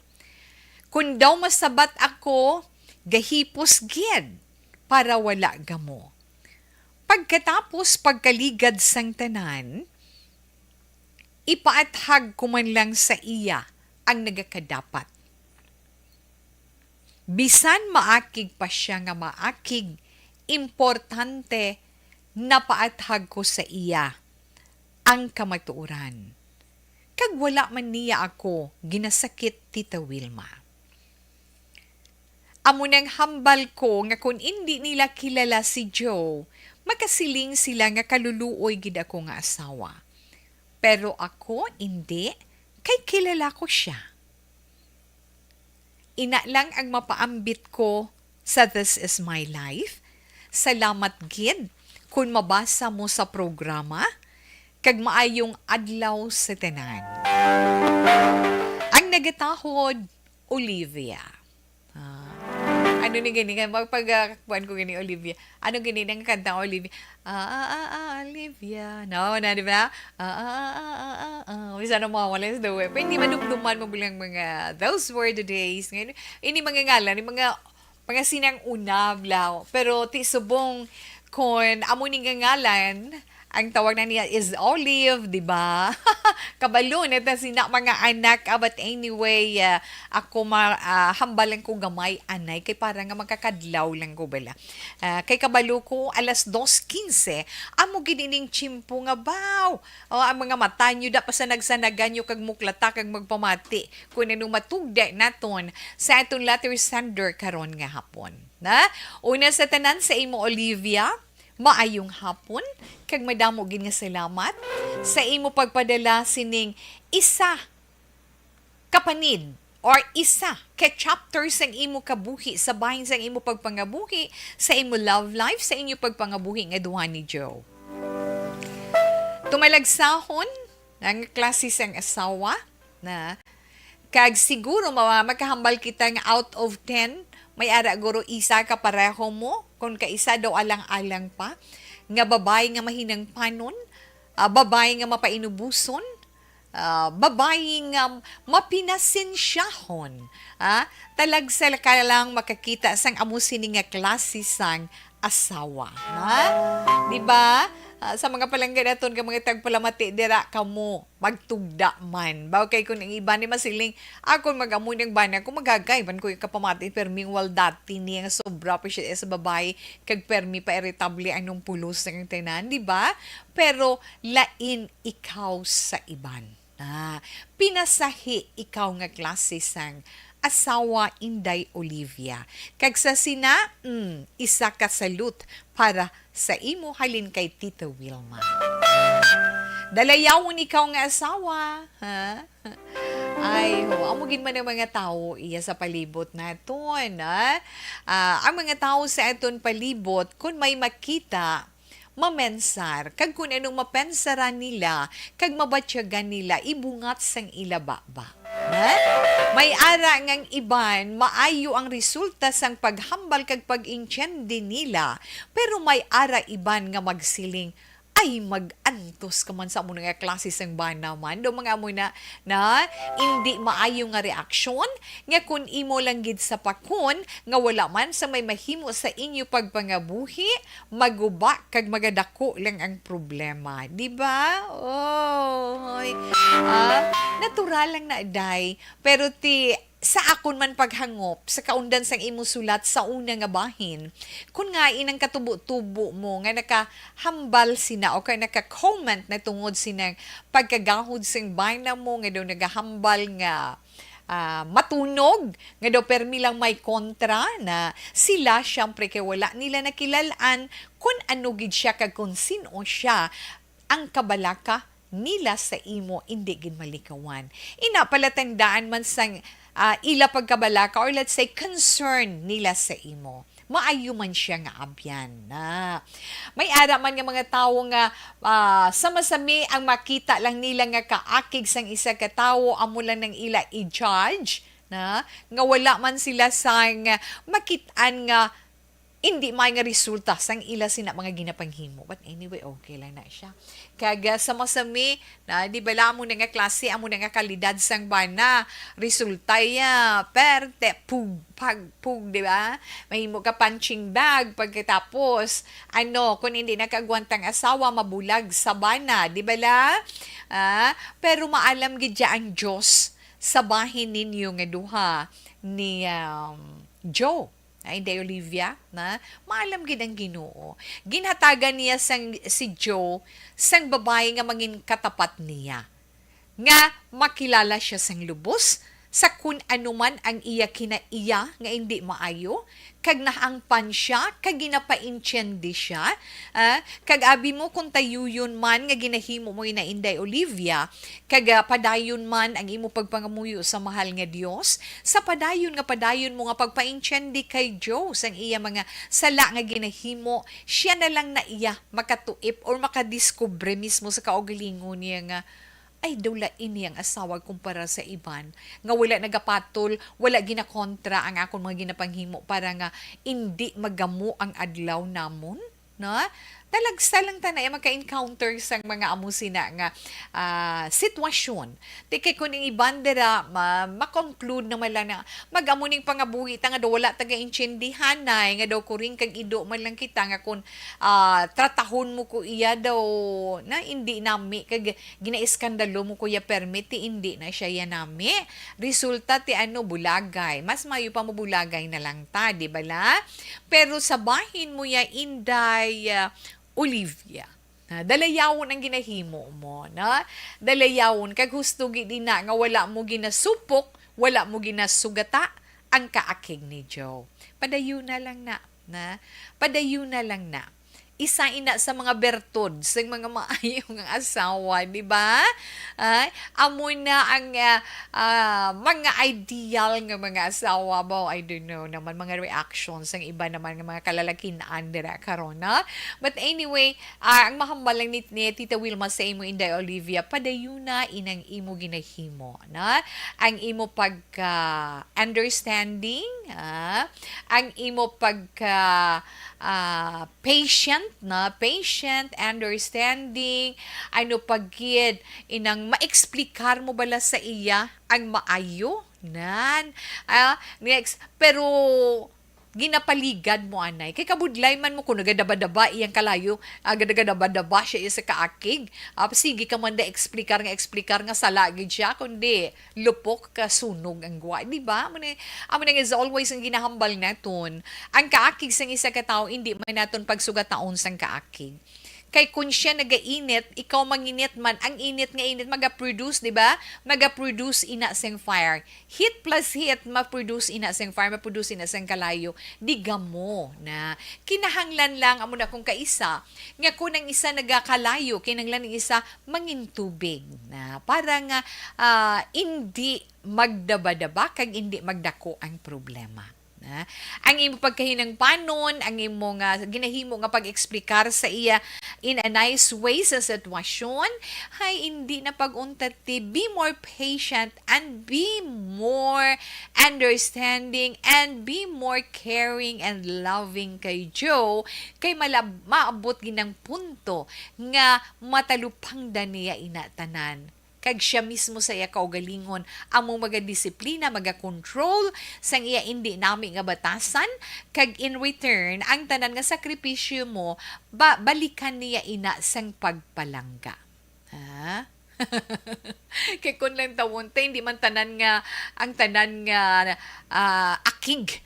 Kon daw masabat ako, gahipos gid para wala gamo. Pagkatapos pagkaligad sang tanan, ipaathag ko man lang sa iya ang nagakadapat. Bisan maakig pa sia nga maakig, importante, napaathag ko sa iya ang kamatuoran. Kag wala man niya ako ginasakit, Tita Wilma. Amo nang hambal ko nga kon indi nila kilala si Joe, makasiling sila nga kaluluoy gid ako nga asawa. Pero ako, indi, kay kilala ko sia. Ina lang ang mapaambit ko sa This Is My Life. Salamat gid kon mabasa mo sa programa, kag maayong adlaw sa tanan. Ang nagatahod, Olivia. Ah, ano ni gani? Kaya pag, pag, ah, kuwan ko gani, Olivia. Ano gani nang kanta, Olivia? Ah, ah, ah, ah, Olivia. No, na, di ba? Ah, ah, ah, ah, ah, ah, ah. Bisa na mawala sa dawe. Pero hindi madumduman mo bilang mga those were the days. Ngayon, ini mga ngalan, yung mga, mga sinang una, bla. Pero ti subong, kon amo ni nga ngalan, ang tawag na niya is Olive, di ba? Kabalo na ta sina mga anak. Ah, but anyway, ah, ako ma-, ah, hambalan ko gamay, anay, kay para nga makakadlaw lang ko bala. Ah, kay kabalo ko, alas dos quince, amo gid ining tiyempo nga baw. O, ang mga mata nyo, da pa sa nagsanagan nyo kag muklata kag magpamati. Kung ano matugda naton sa aton letter sender karon nga hapon. Na? Una sa tanan, sa imo, Olivia, maayong hapon, kag madamo gid nga salamat sa imo pagpadala sining isa ka panid or isa ka chapter sang imo kabuhi, sa bahin sang imo pagpangabuhi, sa imo love life, sa inyo pagpangabuhi nga duha ni Joe. Tumalagsahon ang klase sang asawa na, kag siguro ma-, makahambal kita nga out of ten, may ara guro isa ka pareho mo, kung kaisa daw alang-alang pa, nga babayi nga mahinangpanon, ah, babayi nga mapainubuson, ah, babayi nga mapinasensyahon, ah, talagsa ka lang makakita sang amo sini nga klase sang asawa, ha? Di ba? Ah, sa mga palangga naton nga mga tagpalamati dira, kamo magtugda man. Baw kay kung ang iba ni masiling, "Akon mag-amo niyang bana ko, magagay man ko yung kapamati, permi wal dati niya nga sobra pa siya sa babae, kag permi pa iritable anong pulos ng tanan," di ba? Pero lain ikaw sa iban. Ah, pinasahi ikaw nga klase sang asawa, Inday Olivia. Kag sa sina, mm, isa ka salute para sa imo halin kay Tita Wilma. Dalayawon ikaw nga asawa, ha? Ay, ho, amo gid man ang mga tawo iya sa palibot naton, ah. Ah, ang mga tawo sa aton palibot, kun may makita, mamensar, kag kun anong mapensaran nila, kag mabatyagan nila, ibungat sang ila baba. Na? May ara ngang iban, maayo ang resulta sang paghambal kag pag-intyendi nila, pero may ara iban nga magsiling, "Ay, mag-antos ka man sa amo na nga klase sang bana man." Daw mga amo na, na, indi maayo nga reaksyon, nga kun imo lang gid sapakon, nga wala man sa may mahimo sa inyo pagpangabuhi, maguba kag magadako lang ang problema. Di ba? Oy. Ah, natural lang na, day. Pero ti, sa akon man paghangop, sa kaundan sang imo sulat sa una nga bahin, kun nga inang katubo-tubo mo nga nakahambal sina o kay naka-comment na tungod sinang pagkagahod sing bana mo nga daw nagahambal nga, ah, matunog, nga daw permi lang may kontra na sila, syempre, kay wala nila nakilalan kun ano gid siya kag kun sin-o siya. Ang kabalaka nila sa imo indi gid malikawan. Ina pala, tandaan man sang, ah, ila pagkabalaka, or let's say, concern nila sa imo. Maayo man siya nga abyan na. May ara man nga mga tawo nga, ah, sama-sami ang makita lang nila nga kaakig sang isa ka tawo, amo lang nang ila i-judge na, nga wala man sila sang makit-an nga indi may nga resulta sang ila sina mga ginapanghimo. But anyway, okay lang na siya. Kag, ah, sama-sami na, di ba, amo na nga klase, amo na nga kalidad sang bana. Resulta ya, perte, pug, pag, pug, di ba? Mahimo ka punching bag pagkatapos. Ano, kung hindi nakaagwanta ang asawa, mabulag sa bana, di ba la? Ah, pero maalam gid ya ang Diyos sa bahin ninyo nga duha ni, um, Joe. Ay, Day Olivia, na maalam gid ang Ginoo. Ginhatagan niya sang, si Joe sang babayi nga mangin katapat niya, nga makilala siya sang lubos sa kun ano man ang iya kinaiya nga indi maayo, kag nahangpan siya, kag ginapaintyendi siya, ah, kag abi mo kung tayuyon man nga ginahimo mo ina, Inday Olivia, kag, ah, padayon man ang imo pagpangamuyo sa mahal nga Dios, sa padayon nga padayon mo nga pagpaintyendi kay Joe sang iya mga sala nga ginahimo, siya na lang na iya makatuip or makadiskubre mismo sa kaugalingon niya nga, "Ay, daw lain ni ang asawa kumpara sa iban, nga wala nagapatol, wala ginakontra ang akon mga ginapanghimo para nga indi magamo ang adlaw namon." No? Talagsa lang ta na, eh, magka-encounter sang mga amo sina nga, ah, sitwasyon. Ti kay kun ang iban dira, ma-, ma-conclude naman lang na, "Mag-amo ning pangabuhi ta nga daw wala taga-intindihan, nay, nga daw kuring kag ido man lang kita nga kun, ah, tratahon mo ko iya daw na indi nami kag ginaiskandalo mo ko ya permi, ti indi na siya ya nami." Resulta ti ano, bulagay. Mas mayo pa mo bulagay na lang ta, di ba la? Pero sa bahin mo ya, Inday, ah, Olivia, na dalayawon ang ginahimo mo, na dalayawon, kag husto gid ina nga wala mo ginasupok, wala mo ginasugata ang kaakig ni Joe. Padayon na lang na, na padayon na lang na. Isa ina sa mga bertod sa mga maayo nga asawa, di ba? Ay, amo na ang, ah, ah, mga ideal nga mga asawa ba? I don't know naman, mga reactions sang iba naman nga mga kalalakin-an dira karon, no? But anyway, ah, ang mahambal lang ni, ni Tita Wilma sa imo, Inday Olivia, padayuna inang imo ginahimo, no? Ang imo pagka-understanding, ah, ang imo pagka, ah, patient, na patient, understanding, ano pa gid, inang maeksplikar mo bala sa iya ang maayo? Nan, ah, next, pero ginapaligad mo anay. Kay kabudlay man mo kung nagadaba-daba iyang kalayo, ah, nagadaba-daba siya sa kaakig. Ah, sige ka man da eksplikar nga eksplikar nga sala gid siya, kundi lupok ka sunog ang gwa, di ba? Amo na, amo na nga is always ang ginahambal naton. Ang kaakig sang isa ka tawo, hindi man naton pagsugataon sang kaakig. Kay kun siya nagainit, ikaw manginit man, ang init nga init maga-produce, di ba? Maga-produce ina sing fire. Heat plus heat, ma-produce ina sing fire, ma-produce ina sing kalayo. Di gamo na. Kinahanglan lang, amo na kung kaisa, nga kun ang isa nagakalayo, kinahanglan ang isa mangintubig na. Para nga, ah, indi magdabadaba kag indi magdako ang problema. Na? Ang imo pagkahinangpanon, ang imo nga ginahimo nga pag-eksplikar sa iya in a nice way sa sitwasyon, hay indi na pag-untat ti, be more patient and be more understanding and be more caring and loving kay Joe, kay malab-, maabot gid ang punto nga matalupangdan niya ina tanan. Kag siya mismo sa iya kaugalingon amo magadisiplina, magakontrol sang iya indi nami nga batasan, kag in return, ang tanan nga sakripisyo mo, ba, balikan niya ina sang pagpalangga. Ha? Kay kun lang tawon ta, hindi man tanan nga, ang tanan nga, ah, akig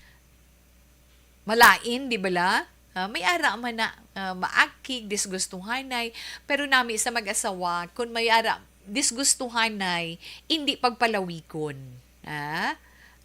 malain, di bala? Ah, may ara man na, ah, maakig, disgustuhanay, pero nami sa mag-asawa, kun may ara disgustuhanay, indi pagpalawigon. Ah?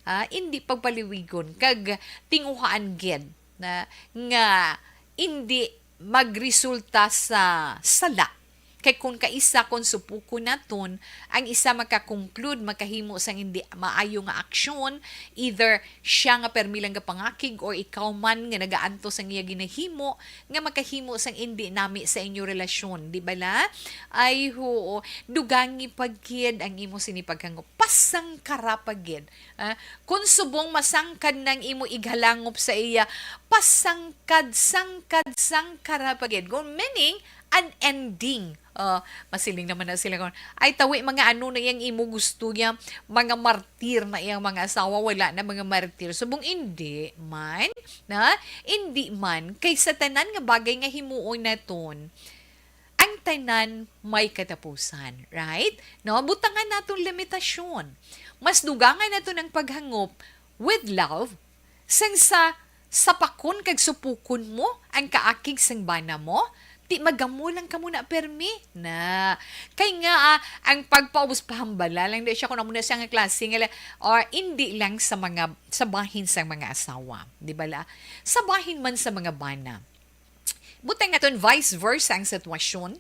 Ah, indi pagpalawigon, kag tinguhaan gid na, nga indi magresulta sa sala. Kay kun kaisa, kun supukon naton, ang isa makakonclude, makahimo sang hindi maayo nga aksyon, either siya nga permi lang gapangakig or ikaw man nga nagaantos sang iya ginahimo, nga makahimo sang indi nami sa inyo relasyon, di bala? Ay, huo, dugangi pa gid ang imo sini paghangop. Pasangkara pa gid. Ah, kun subong masangkad nang imo ighalangop sa iya, pasangkad, sangkad, sangkara pa gid. Kung meaning, an ending. Ah, masiling naman na sila kon, "Ay, tawi, mga ano na yang imo gusto niya, mga martir na yang mga asawa, wala na mga martir." Subong indi man, na? Indi man, kay sa tanan nga bagay nga himuon naton, ang tanan may katapusan, right? No, butangan naton limitasyon. Mas dugangan naton ang paghangop with love, sang sa sapakon kag supukon mo ang kaakig sang bana mo, ti magamo lang kamo na permi na. Kay nga, ah, ang pagpaubos pahambala lang di siya kung amo na siya nga klase nga la-, or indi lang sa mga, sa bahin sang mga asawa, di ba la? Sa bahin man sa mga bana. Butang naton vice versa ang sitwasyon.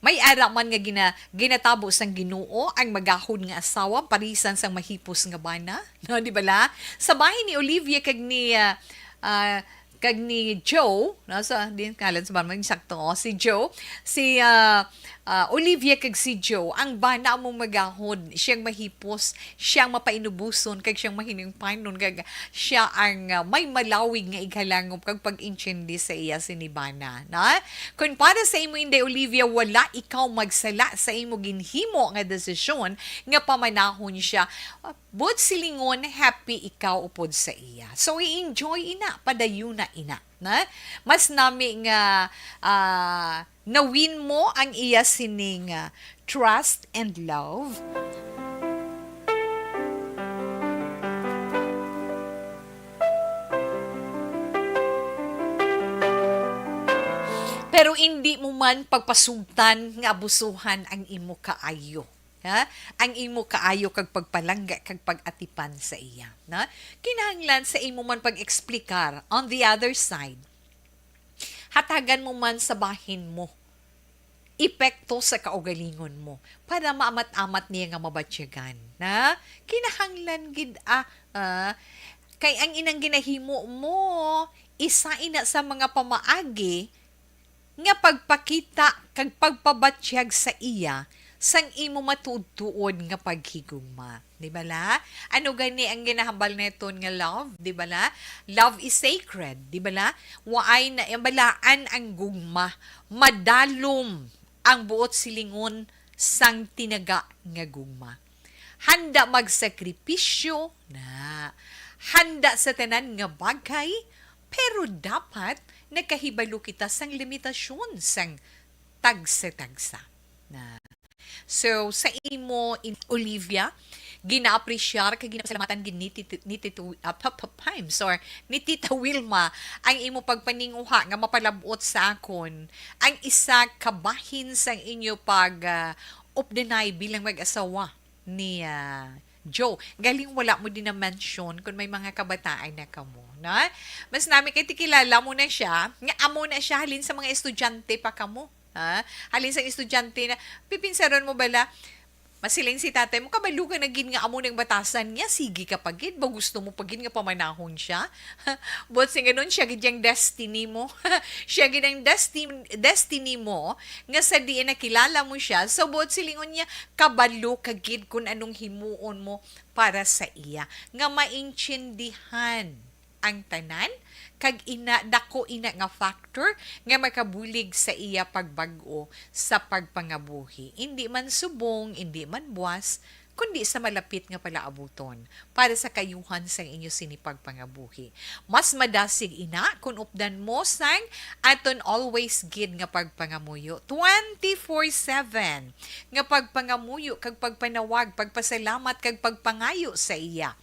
May ara man nga gina-, ginatabo sang Ginoo ang magahod nga asawa parisan sang mahipos nga bana, no, di ba la? Sa bahin ni Olivia kag ni, ah, ah, kag ni Joe, no, sa, di ngalan sa bana, insakto, oh, si Joe, si, ah, ah, Olivia kag si Joe, ang bana among magahod, siyang mahipos, siyang mapainubuson, kag siyang mahiningpanon, kag siya ang, ah, may malawig nga ighalangop kag pag-intindi sa iya sini bana, na? Kon para sa imo, Inday Olivia, wala ikaw magsala sa imo ginhimo nga desisyon nga pamanahon siya. But silingon, happy ikaw upod sa iya. So, i-enjoy ina, padayon na ina, na? Mas nami nga, ah, nawin mo ang iya sining, ah, trust and love. Pero indi mo man pagpasugtan nga abusuhan ang imo kaayo. Ha? Ang imo kaayo kag pagpalangga kag pag-atipan sa iya. Na? Kinahanglan sa imo man pag-eksplikar on the other side. Hatagan mo man sa bahin mo epekto sa kaugalingon mo para maamat-amat niya nga mabatyagan. Na? Kinahanglan gid, ah, ah, kay ang inang ginahimo mo, isa ina sa mga pamaagi nga pagpakita kag pagpabatyag sa iya sang imo matuod-tuod nga paghigugma. Di ba la? Ano gani ang ginahambal naton nga love? Di ba la? Love is sacred. Di ba la? Waay na, ang balaan ang gugma. Madalom ang buot silingon sang tinaga nga gugma. Handa magsakripisyo na. Handa sa tanan nga bagay, pero dapat nakahibalo kita sang limitasyon sang tagsa-tagsa. Na. So, sa imo, in-, Olivia, ginaapresyar kag ginapasalamatan gid ni Tito, ni Tito, ah, pa, pa, pa, I'm sorry, ni Tita Wilma ang imo pagpaninguha nga mapalab-ot sa akon ang isa ka bahin sang inyo pag, ah, updanay bilang mag-asawa ni, ah, Joe. Galing wala mo din na-mention kung may mga kabataan na kamo, no? Mas nami kay tikilala mo na siya, nga amo na siya halin sa mga estudyante pa kamo. Ha? Halin sa estudyante na, pipinsaron mo bala, Siling si tatay mo, "Kabalo ka na gid nga amo nang batasan niya, sige ka pa gid, ba gusto mo pa gid nga pamanahon siya?" Buot silingon, siya gid ang destiny mo. Siya gid ang desti-, destiny mo, nga sa diin nakilala mo siya. So, buot silingon niya, kabalo ka gid kung anong himuon mo para sa iya, nga maintindihan ang tanan, kag ina, dako ina nga factor nga makabulig sa iya pagbag-o sa pagpangabuhi. Indi man subong, indi man buas, kundi sa malapit nga palaabuton para sa kaayuhan sang inyo sini pagpangabuhi. Mas madasig ina kun updan mo sang aton always gid nga pagpangamuyo, twenty-four seven nga pagpangamuyo kag pagpanawag, pagpasalamat kag pagpangayo sa iya.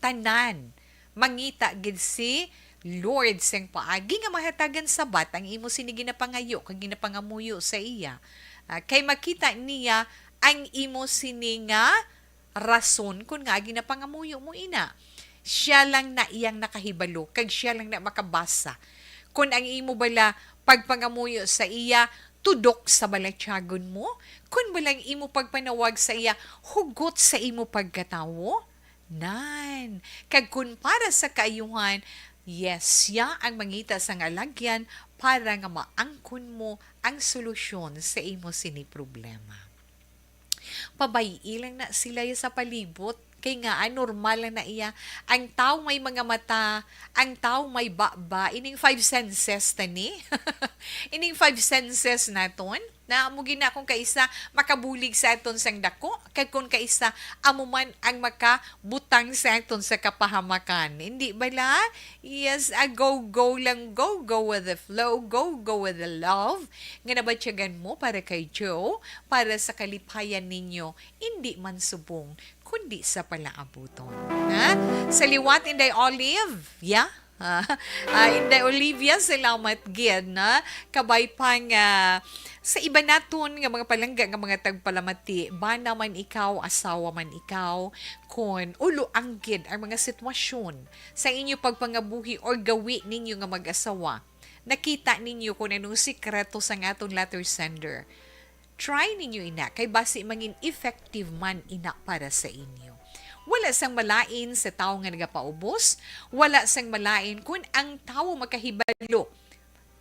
Tanan mangita gid si Lord sing paagi nga mahatagan sabat ang imo sini ginapangayo kag ginapangamuyo sa iya. Ah, kay makita niya ang imo sini nga rason kon ngaa ginapangamuyo mo ina. Siya lang na iyang nakahibalo, kag siya lang na makabasa. Kon ang imo bala pagpangamuyo sa iya, tudok sa balatyagon mo, kon bala ang imo pagpanawag sa iya, hugot sa imo pagkatawo, nan. Kag kun para sa kaayuhan, yes, siya ang mangita sang alagyan para nga maangkon mo ang solusyon sa imo sini problema. Pabay-i lang na sila ya sa palibot. Kay nga, ah, normal lang na iya. Ang tawo may mga mata, ang tawo may baba, ining five senses ta ni. Ining five senses naton, na amo gina kung kaisa makabulig sa aton sang dako, kag kung kaisa amo man ang makabutang sa aton sa kapahamakan. Hindi bala? Yes, ah, go, go lang, go, go with the flow, go, go with the love. Nga nabatyagan mo para kay Joe, para sa kalipayan ninyo, hindi man subong, kundi sa palaabuton. Ha? Sa liwat, Inday Olive, yeah? Ah, ah, Inday Olivia, salamat gid, na kabay pa nga sa iba naton nga mga palangga nga mga tagpalamati, bana man ikaw, asawa man ikaw, kon ulo ang gid ang mga sitwasyon sa inyo pagpangabuhi or gawi ninyo nga mag-asawa, nakita ninyo kung anong sikreto sang aton letter sender. Try ninyo ina, kay basi mangin effective man ina para sa inyo. Wala sang malain sa tawo nga nagapaubos, wala sang malain kun ang tawo makahibalo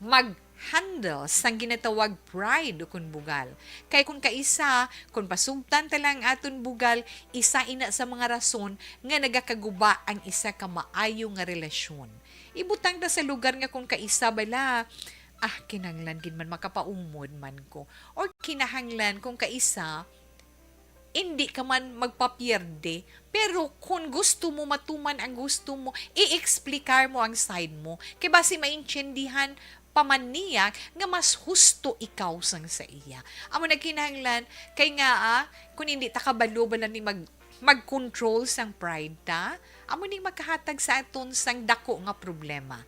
mag-handle sang ginatawag pride ukon bugal. Kay kun kaisa, kun pasugtan ta lang aton bugal, isa ina sa mga rason nga nagakaguba ang isa ka maayo nga relasyon. Ibutang ta sa lugar nga kun kaisa bala, ah, kinahanglan gid man makapaumod man ko. Or kinahanglan kun kaisa, indi ka man magpapierde. Pero kun gusto mo matuman ang gusto mo, i-explicar mo ang side mo. Kay basi maintindihan pa man niya nga mas husto ikaw sang sa iya. Amo na kinahanglan, kay nga, ah, kun hindi ta kabalo bala ni mag-, mag-control sang pride ta, amo ning makahatag sa aton sang dako nga problema.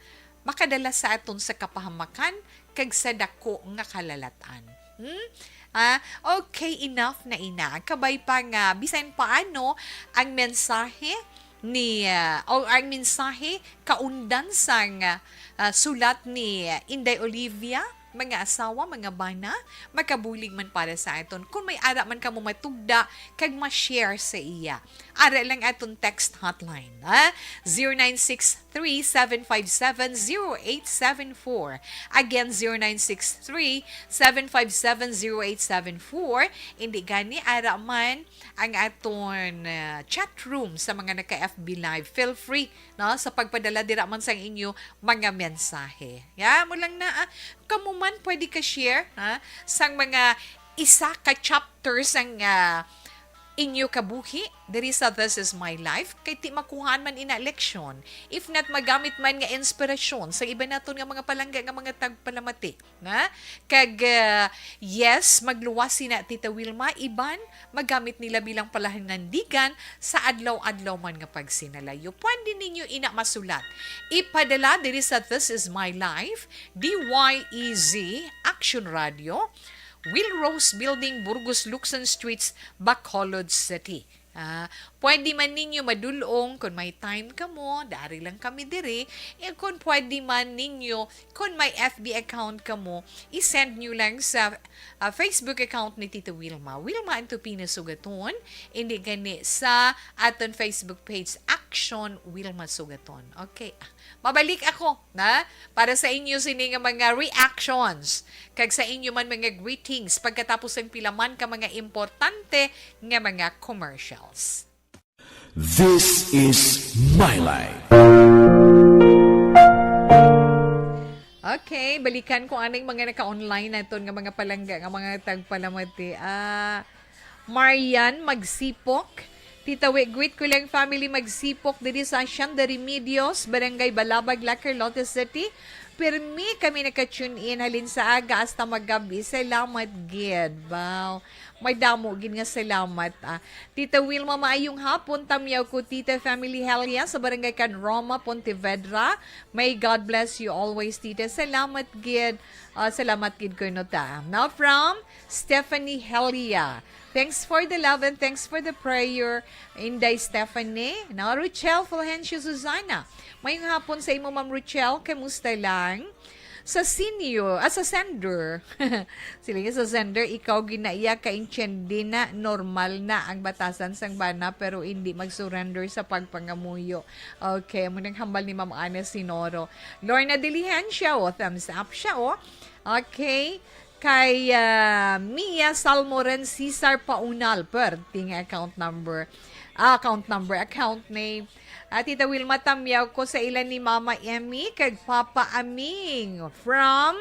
Makadala sa aton sa kapahamakan kag sa dako nga kalalatan. Hmm? Ah, okay, enough na ina. Kabay pa nga, bisan paano ang mensahe ni, ah, o ang mensahe kaundan sang, ah, sulat ni Inday Olivia, mga asawa, mga bana, makabulig man para sa aton. Kung may ara man kamo matugda, kag ma-share sa iya. Ara lang aton text hotline, ha? Zero nine six three, seven five seven, zero eight seven four. Again, zero nine six three, seven five seven, zero eight seven four. Indi gani, ara man ang aton, ah, chat room sa mga naka-F B Live. Feel free, no, sa pagpadala dira man sang inyo mga mensahe. Ya, mo lang na, ah, kamo man pwede ka share, ha, sang mga isa ka chapter sang, ah, inyo kabuhi diri sa This Is My Life, kay ti makuhaan man ina leksyon, if not magamit man nga inspirasyon sa iba naton nga mga palangga nga mga tagpalamati, na? Kag, ah, yes, magluwas sina Tita Wilma, iban magamit nila bilang palahinandigan sa adlaw-adlaw man nga pagsinalayo. Pwede ninyo ina masulat. Ipadala diri sa This Is My Life, D Y E Z, Action Radio, Will Rose Building, Burgos, Luksan Streets, Bacolod City. Ah, pwede man ninyo madulong kung may time kamo, dari lang kami diri. Eh, kung pwede man ninyo, kung may F B account kamo, i-send nyo lang sa, ah, Facebook account ni Tita Wilma. Wilma Antupina Sugaton, hindi gani sa aton Facebook page, Action Wilma Sugaton. Okay. Ah, mabalik ako na para sa inyo sini nga mga reactions kag sa inyo man mga greetings pagkatapos ang pila man ka mga importante nga mga commercials. This is My Life. Okay, balikan ko aning mga naka-online naton nga mga palangga, nga mga tagpalamati. Ah, Marian Magsipok. Tita Wi, greet ko lang family Magsipok diri sa Hacienda Remedios, Barangay Balabag, La Carlota City. Pirmi kami naka-tune in halin sa aga hasta magabi. Salamat gid. Wow. May damo gid nga salamat, ah. Tita Wilma, maayong hapon. Tamyaw ko, Tita Family Helia sa Barangay Can Roma, Pontevedra. May God bless you always, Tita. Salamat gid. Ah, salamat gid ko, no, ta. Now from Stephanie Helia. Thanks for the love and thanks for the prayer, Inday Stephanie. Now, Rochelle Fulgencio Susana. Mayong hapon sa imo, Ma'am Rochelle. Kamusta lang? Sa senior, ah, sa sender. Sila nga sa sender, ikaw ginaiya ka intindi na, normal na ang batasan sang bana, pero hindi mag-surrender sa pagpangamuyo. Okay, amo nang hambal ni Ma'am Ana Sinoro. Lorna Diligencia, oh, thumbs up siya, oh. Okay, kay, ah, Mia Salmoren Cesar Paunal, perting account number. Ah, account number, account name. Ah, Tita Wilma, tamyaw ko sa ila ni Mama Emmy kag Papa Aming from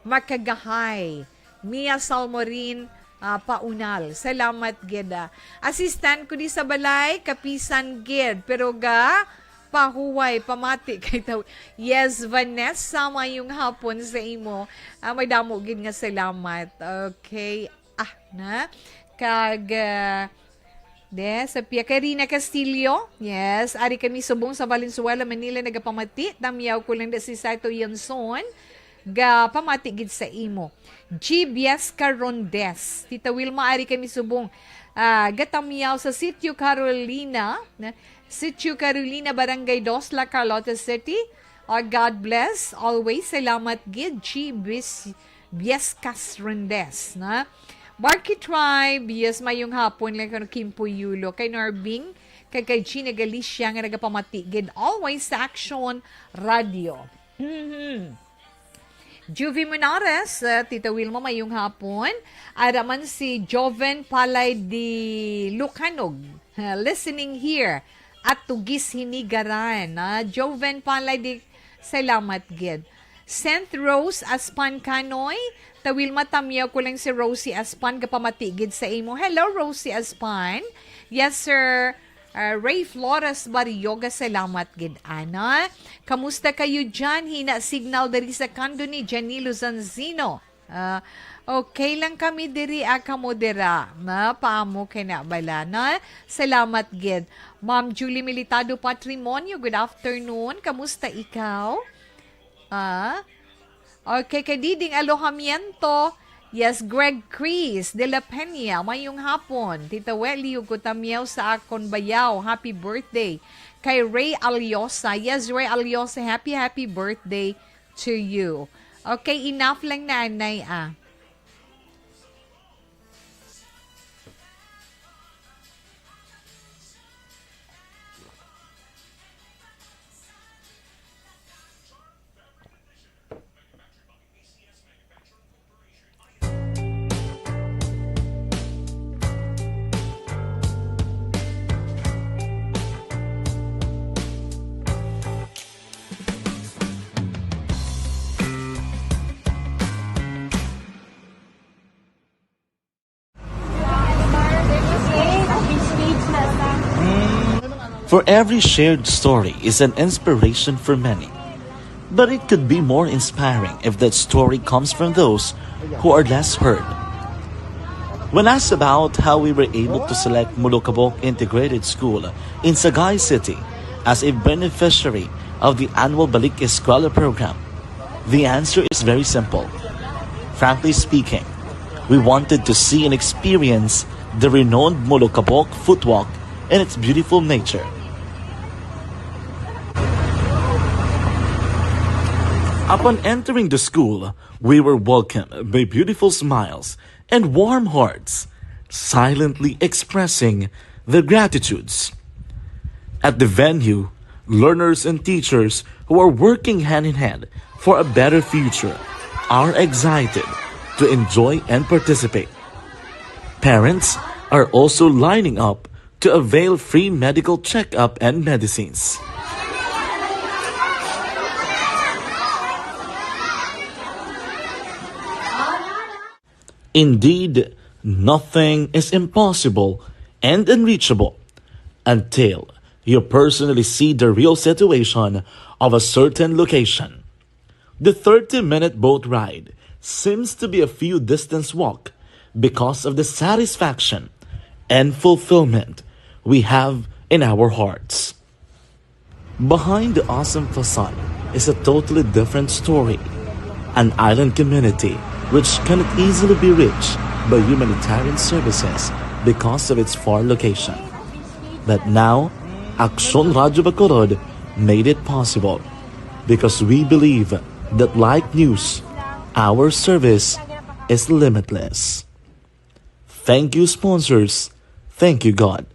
Makagahay. Mia Salmorin, ah, Paunal. Salamat gid, ah. Assistant ko di sa balay, kapisan gid, pero ga pahuway, pamati kay taw. Yes, Vanessa, mayong hapon sa imo. Ah, may damo gid nga salamat. Okay. Ah, na. Kag, ah, De, sa Pia Karina Castillo. Yes, ari kami subong sa Valenzuela, Manila, nagapamati. Tamyaw ko lang da si Saito Yanson. Gapamati gid sa imo. G Biesca Rondes. Tita Wilma, ari kami subong. Ah, gatamyaw sa Sitio Carolina. Na, Sitio Carolina, Barangay Dos, La Carlota City. Ah, God bless. Always, salamat gid, G Bis-, Biescas Rendes, na? Barky Tribe, yes, mayong hapon lang kano Kimpo Yulo, kay Norbing, kay, kay Gina Galicia nga nagapamati gid. Always sa Action Radio. Mhm. Juvie Munares, uh, Tita Wilma, mayong hapon. Ara man si Joven Palay di Lucanog, uh, listening here at Tugis Hinigaran. Ah, Joven Palay di, salamat gid. Saint Rose Aspan Kanoy, Tawil, matamyaw ko lang si Rosie Aspan, gapamati gid sa imo. Hello, Rosie Aspan. Yes, sir. Ah, Ray Flores Barioga, salamat gid, ana. Kamusta kayo dyan? Hina signal diri sa condo ni Janilo Zanzino. Ah, okay lang kami diri, ah, kamo dira. Na, paamo kay na bala, na? Salamat gid. Ma'am Julie Militado Patrimonio, good afternoon. Kamusta ikaw? Ah? Okay, kay Diding Alojamiento. Yes, Greg Chris de la Peña, mayong hapon. Tita Welly, ug kutamyaw sa akon bayaw. Happy birthday. Kay Ray Aliosa. Yes, Ray Aliosa, happy, happy birthday to you. Okay, enough lang na, anay, ah. For every shared story is an inspiration for many. But it could be more inspiring if that story comes from those who are less heard. When asked about how we were able to select Mulukabok Integrated School in Sagay City as a beneficiary of the annual Balik Eskwela program, the answer is very simple. Frankly speaking, we wanted to see and experience the renowned Molokabok Footwalk and its beautiful nature. Upon entering the school, we were welcomed by beautiful smiles and warm hearts, silently expressing their gratitudes. At the venue, learners and teachers who are working hand in hand for a better future are excited to enjoy and participate. Parents are also lining up to avail free medical checkup and medicines. Indeed, nothing is impossible and unreachable until you personally see the real situation of a certain location. The thirty-minute boat ride seems to be a few distance walk because of the satisfaction and fulfillment we have in our hearts. Behind the awesome facade is a totally different story. An island community which cannot easily be reached by humanitarian services because of its far location. But now, Aksyon Radyo Bacolod made it possible because we believe that, like news, our service is limitless. Thank you, sponsors. Thank you, God.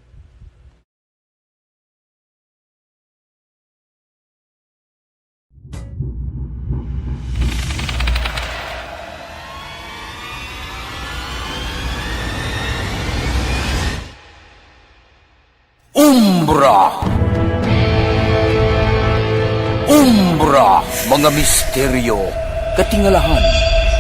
Umbra. Umbra, mga misteryo, katingalahan,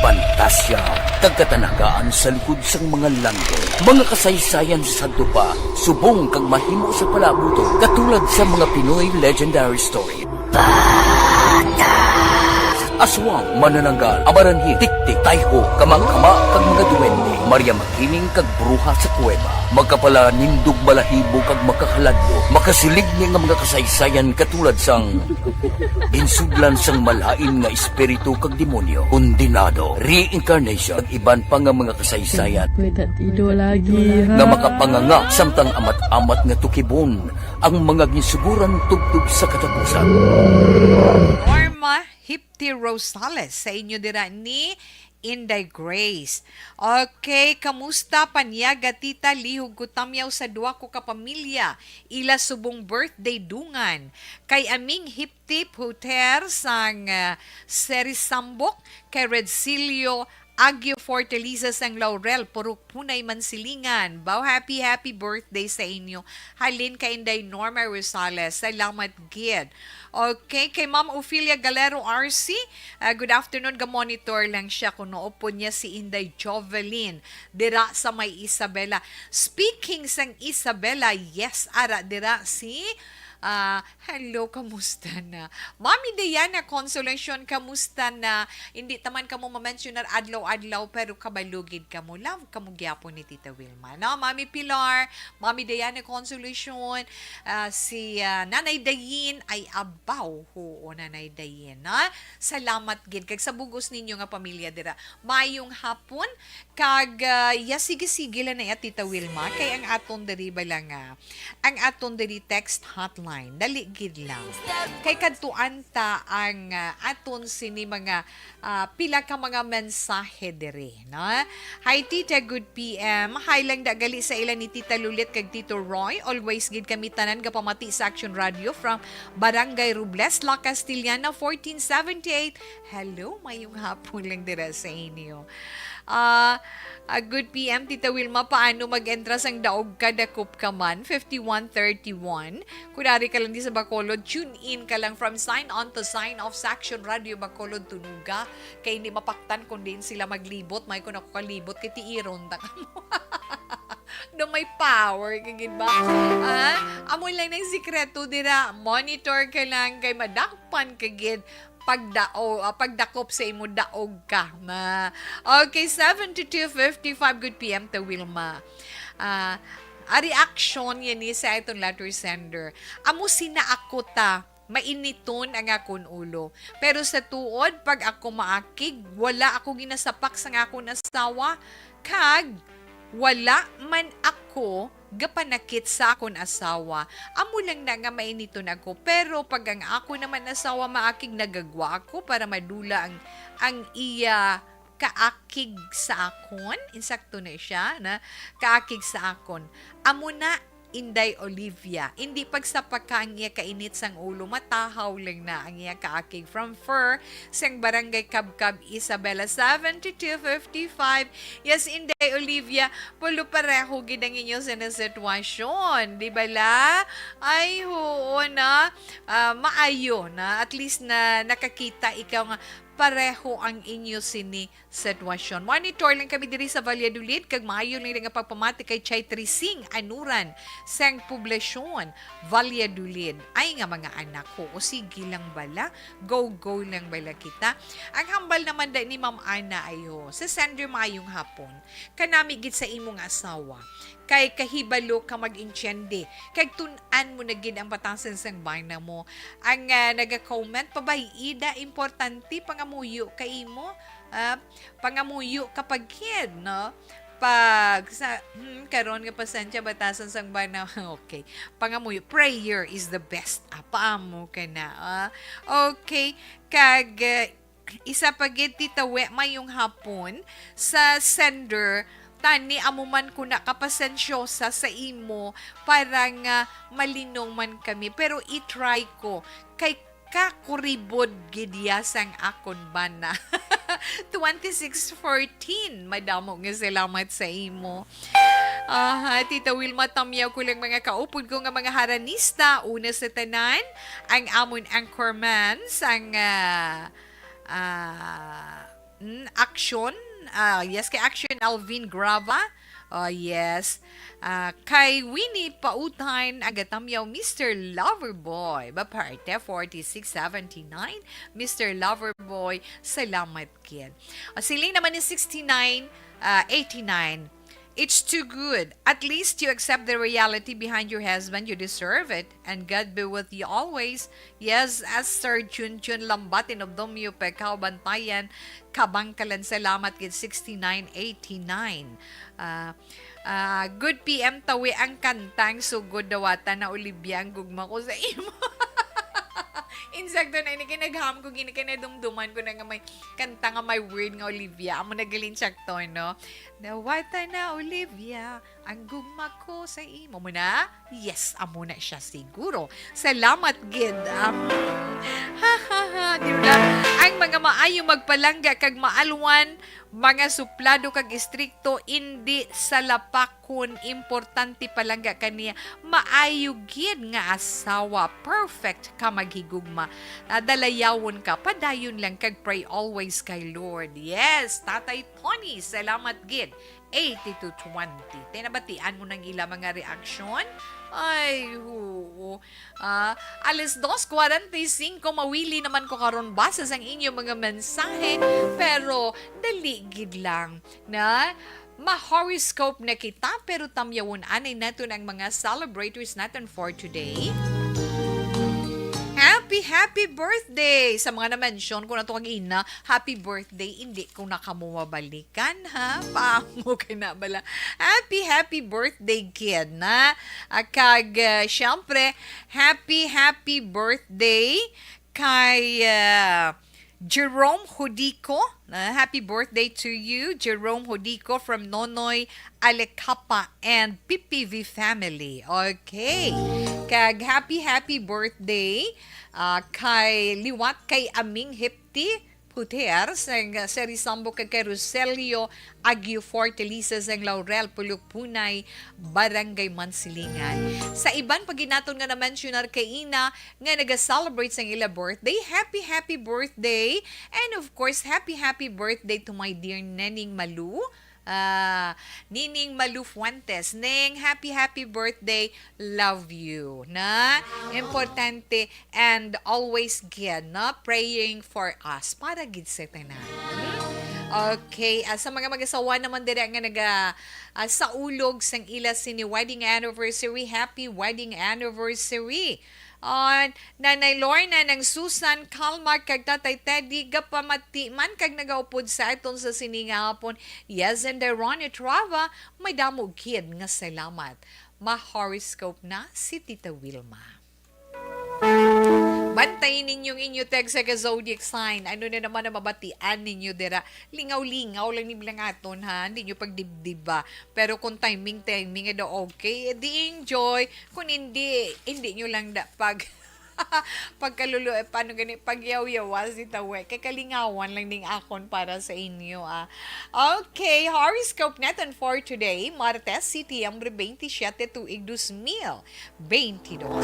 pantasya, kag katanagaan sa likod sang mga langgam. Mga kasaysayan sa sadto pa, subong kag mahimo sa palaabuton, katulad sa mga Pinoy legendary story. Aswang, manananggal, amaranhit, tiktik, tayho, kamakama, kag mga duwende, Maria Makiling kag bruha sa kuweba, makapalanindog balahibo kag makahaladlo, makasiligni nga mga kasaysayan katulad sang ginsudlan sang malain nga espiritu kag demonyo, kondenado, reincarnation, kag iban pa nga mga kasaysayan Pwede ido lagi, ha? nga makapanganga samtang amat-amat nga tukibon ang mga ginsuguran tubtob sa katapusan. Norma Hipti Rosales sa inyo dira ni Inday Grace. Okay, kamusta panyaga tita? Lihog ko tamyaw sa duwa ko ka pamilya. Ila subong birthday dungan. Kay Aming Hipti Puter sang uh, Serisambok, kay Redsilio Agyo Fortaleza sang Laurel, Purok Punay, Mansilingan. Baw, happy, happy birthday sa inyo. Halin kay Inday Norma Rosales. Salamat gid. Okay, kay Ma'am Ophelia Galero R C, ah, good afternoon. Ga-monitor lang siya kuno. Upod niya si Inday Jovelyn dira sa may Isabela. Speaking sang Isabela, yes, ara dira si, ah, hello, kamusta na? Mami Diana Consolacion, kamusta na? Hindi taman kamo ma-mentionar adlaw-adlaw, pero kabalo gid kamo. Love kamo gyapon ni Tita Wilma, no? Mami Pilar, Mami Diana Consolacion, ah, si, ah, Nanay Dayin ay abaw. Oo, Nanay Dayin, no? Salamat gid kag sa bug-os ninyo nga pamilya dira. Mayong hapon kag, ah, ya, sige-sige lang na ya, Tita Wilma, kay ang aton diri bala nga, ang aton diri text hotline, dali gid lang. Kay kadtuan ta ang, ah, aton sini mga, ah, pila ka mga mensahe diri, no? Hi, Tita, good P M. Hi lang da gali sa ila ni Tita Lulit kag Tito Roy. Always gid kami tanan gapamati sa Action Radio from Barangay Robles, La Castellana, fourteen seventy-eight. Hello, mayong hapon lang dira sa inyo. Ah, ah, good P M, Tita Wilma, paano mag-entra sang daog ka, dakop ka man? Fifty-one thirty-one. Kung ari ka lang di sa Bacolod, tune in ka lang from sign on to sign off sa Action Radio Bacolod, tunuga. Kay hindi mapaktan kung diin sila maglibot, may kung ako kalibot, kay tiiron ta kamo. Do may power ka gid ba? Ah, amo lang nang sikreto dira. Monitor ka lang kay madakpan ka gid pagdao, ah, pagdakop sa imo daog ka. Ma. Okay, seven to two fifty-five, good P M to Wilma. Ah, a reaction yan ni sa itong letter sender. Amo sina ako ta, mainiton ang akon ulo. Pero sa tuod, pag ako maakig, wala ako ginasapak sang akon asawa, kag Wala man ako gapanakit sa akon asawa. Amo lang na nga mainiton ako. Pero pag ang ako naman asawa maakig, nagagwa ako para madula ang, ang iya kaakig sa akon. Insakto na siya na kaakig sa akon. Amo na, Inday Olivia. Indi pagsapaka ang iya kainit sang ulo, matahaw lang na ang iya kaakig. From Fur, sang Barangay Kabkab, Isabela, seventy-two fifty-five. Yes, Inday Olivia, pulo pareho gid ang inyo sina sitwasyon, di ba la? Ay, oo na. Ah, maayo na. At least na nakakita ikaw nga pareho ang inyo sini sitwasyon. Monitor lang kami diri sa Valladolid, kag maayo lang nga pagpamati kay Chay Trising Anuran sang poblasyon, Valladolid. Ay nga mga anak ko, o sige lang bala, go-go lang bala kita. Ang hambal naman da ni Ma'am Ana, ayo, sa sender, maayong hapon. Kanami gid sa imong asawa, kay kahibalo ka mag-intiende, kag tun-an mo na gid ang batasan sang bana mo. Ang, ah, naga-comment pa ba, Ida, importante, pangamuyo ka imo, ah, pangamuyo ka pa gid, no? Pag sa, hmm, karon nga pasensya, batasan sang bana, okay. Pangamuyo, prayer is the best. Ah, paamo ka na, ah. Okay, kag, ah, isa pa gid, Tita We, mayong hapon sa sender, tani amo man ko na kapasensyosa sa imo para nga malinong man kami. Pero i-try ko kay kakuribod gid ya sang akon bana. Twenty-six fourteen, madamo nga salamat sa imo. Aha, Tita Wilma, tamyaw ko lang mga kaupod ko nga mga haranista. Una sa tanan, ang amon anchorman sang, ah, ah, mm, Action. Ah, yes, kay Action Alvin Grava. Oh, yes. Ah, kay Winnie Pautan, agatamyaw, Mister Loverboy. Baparte, forty-six seventy-nine, Mister Loverboy, salamat gid. Ah, siling naman ni sixty-nine, ah, eighty-nine. It's too good. At least you accept the reality behind your husband. You deserve it. And God be with you always. Yes, as Sir Chun Chun Lambat, Inobdomyo, Pekaw, Bantayan, Kabangkalan, salamat gid, sixty-nine eighty-nine. Ah, ah, good P M Tawi ang kantang sugod dawatan na Olivia ang gugma ko sa imo. Insakto na ini, kay nagham ko gini, kay nadumduman ko na nga may kanta nga may word nga Olivia. Amo na galing sakto, no? Dawatan na Olivia, ang gugma ko sa imo. Mo na? Yes, amo na siya siguro. Salamat gid. Um, ha, ha, ha, di ba? Ang mga maayo magpalangga kag maalwan, mga suplado kag istrikto, indi salapakon, importante palangga kaniya. Maayo gid nga asawa, perfect ka maghigugma. Ah, dalayawon ka, padayon lang kag pray always kay Lord. Yes, Tatay Tony, salamat gid. Eighty to twenty. Tinabatian mo nang ila mga reaksyon? Ay, oo. Ah, alas dos cuarenta y cinco, mawili naman ko karon basa sang inyo mga mensahe, pero dali gid lang, na ma-horoscope na kita, pero tamyawon anay naton ang mga celebrators naton for today. Happy, happy birthday! Sa mga na-mention ko na to kagina, happy birthday, hindi ko na kamo mabalikan, ha? Paamo ka na bala? Happy, happy birthday, kid, na? Ah, kag, ah, syempre, happy, happy birthday kay, ah, Jerome Hudico. Ah, happy birthday to you, Jerome Hudico, from Nonoy Alecapa and P P V family. Okay. Kag happy, happy birthday, ah, kay liwat kay Aming Hipti Puter sang Serizambo, kag kay Roselio Agio Fortaleza sang Laurel, Pulukpunay, Barangay Mansilingan. Sa iban pa gid naton nga na-mensionar kay ina nga naga-celebrate sang ila birthday, happy, happy birthday! And of course, happy, happy birthday to my dear Neneng Malu. Ah, Nining Malu Fuentes. Neng, happy, happy birthday. Love you. Na? Importante. And always gid, no? Praying for us. Para gid sa tanan. Hmm? Okay. Ah, sa mga mag-asawa naman dira nga naga, ah, saulog sang ila sini wedding anniversary, happy wedding anniversary. On Nanay Lorna, Nang Susan, Kalma, kag Tatay Teddy, gapamati man kag nagaupod sa aton sa sini nga hapon. Yes, and the Ronnie Trava, may damo gid nga salamat. Ma-horoscope na si Tita Wilma. Bantayin ninyo ang inyo text sa zodiac sign. Ano na naman ang mabatian ninyo dira? Lingaw-lingaw lang ni lang aton, ha? Hindi nyo pagdibdiba. Pero kung timing-timing, ano, okay, eh, di enjoy. Kung hindi, hindi nyo lang da, pag, pagkalulo, eh, paano gani, pagyawyawa si Tawe. Kay kalingawan lang ning akon para sa inyo, ah. Okay, horoscope natin for today, Martes, Setyembre twenty-seven, tuig dos mil twenty-two.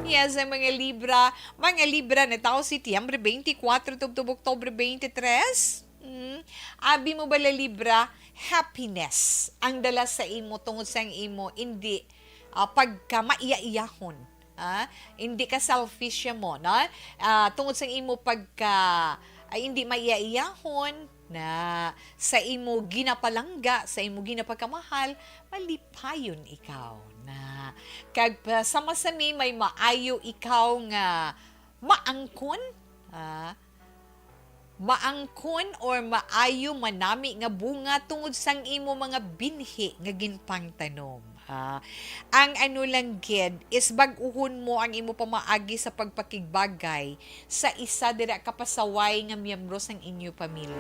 Yes, ang mga Libra, mga Libra na tao, Setyembre twenty-four, tubtob Oktubre twenty-three. Hmm? Abi mo bala, Libra, happiness ang dala sa imo tungod sang imo hindi, ah, pagka maiya-iyahon. Ah, hindi ka selfish mo, no? Ah, tungod sang imo pagka, ay, hindi maiya-iyahon na sa imo ginapalangga, sa imo ginapagkamahal, malipayon ikaw na. Kag pa, sama sa mi, may maayo ikaw nga maangkon, ah, maangkon or maayo manami nga bunga tungod sang imo mga binhi nga ginpangtanom. Ah, ang ano lang gid is bag-uhon mo ang imo pamaagi sa pagpakigbagay sa isa dira ka pasaway nga miyembro sang inyo pamilya.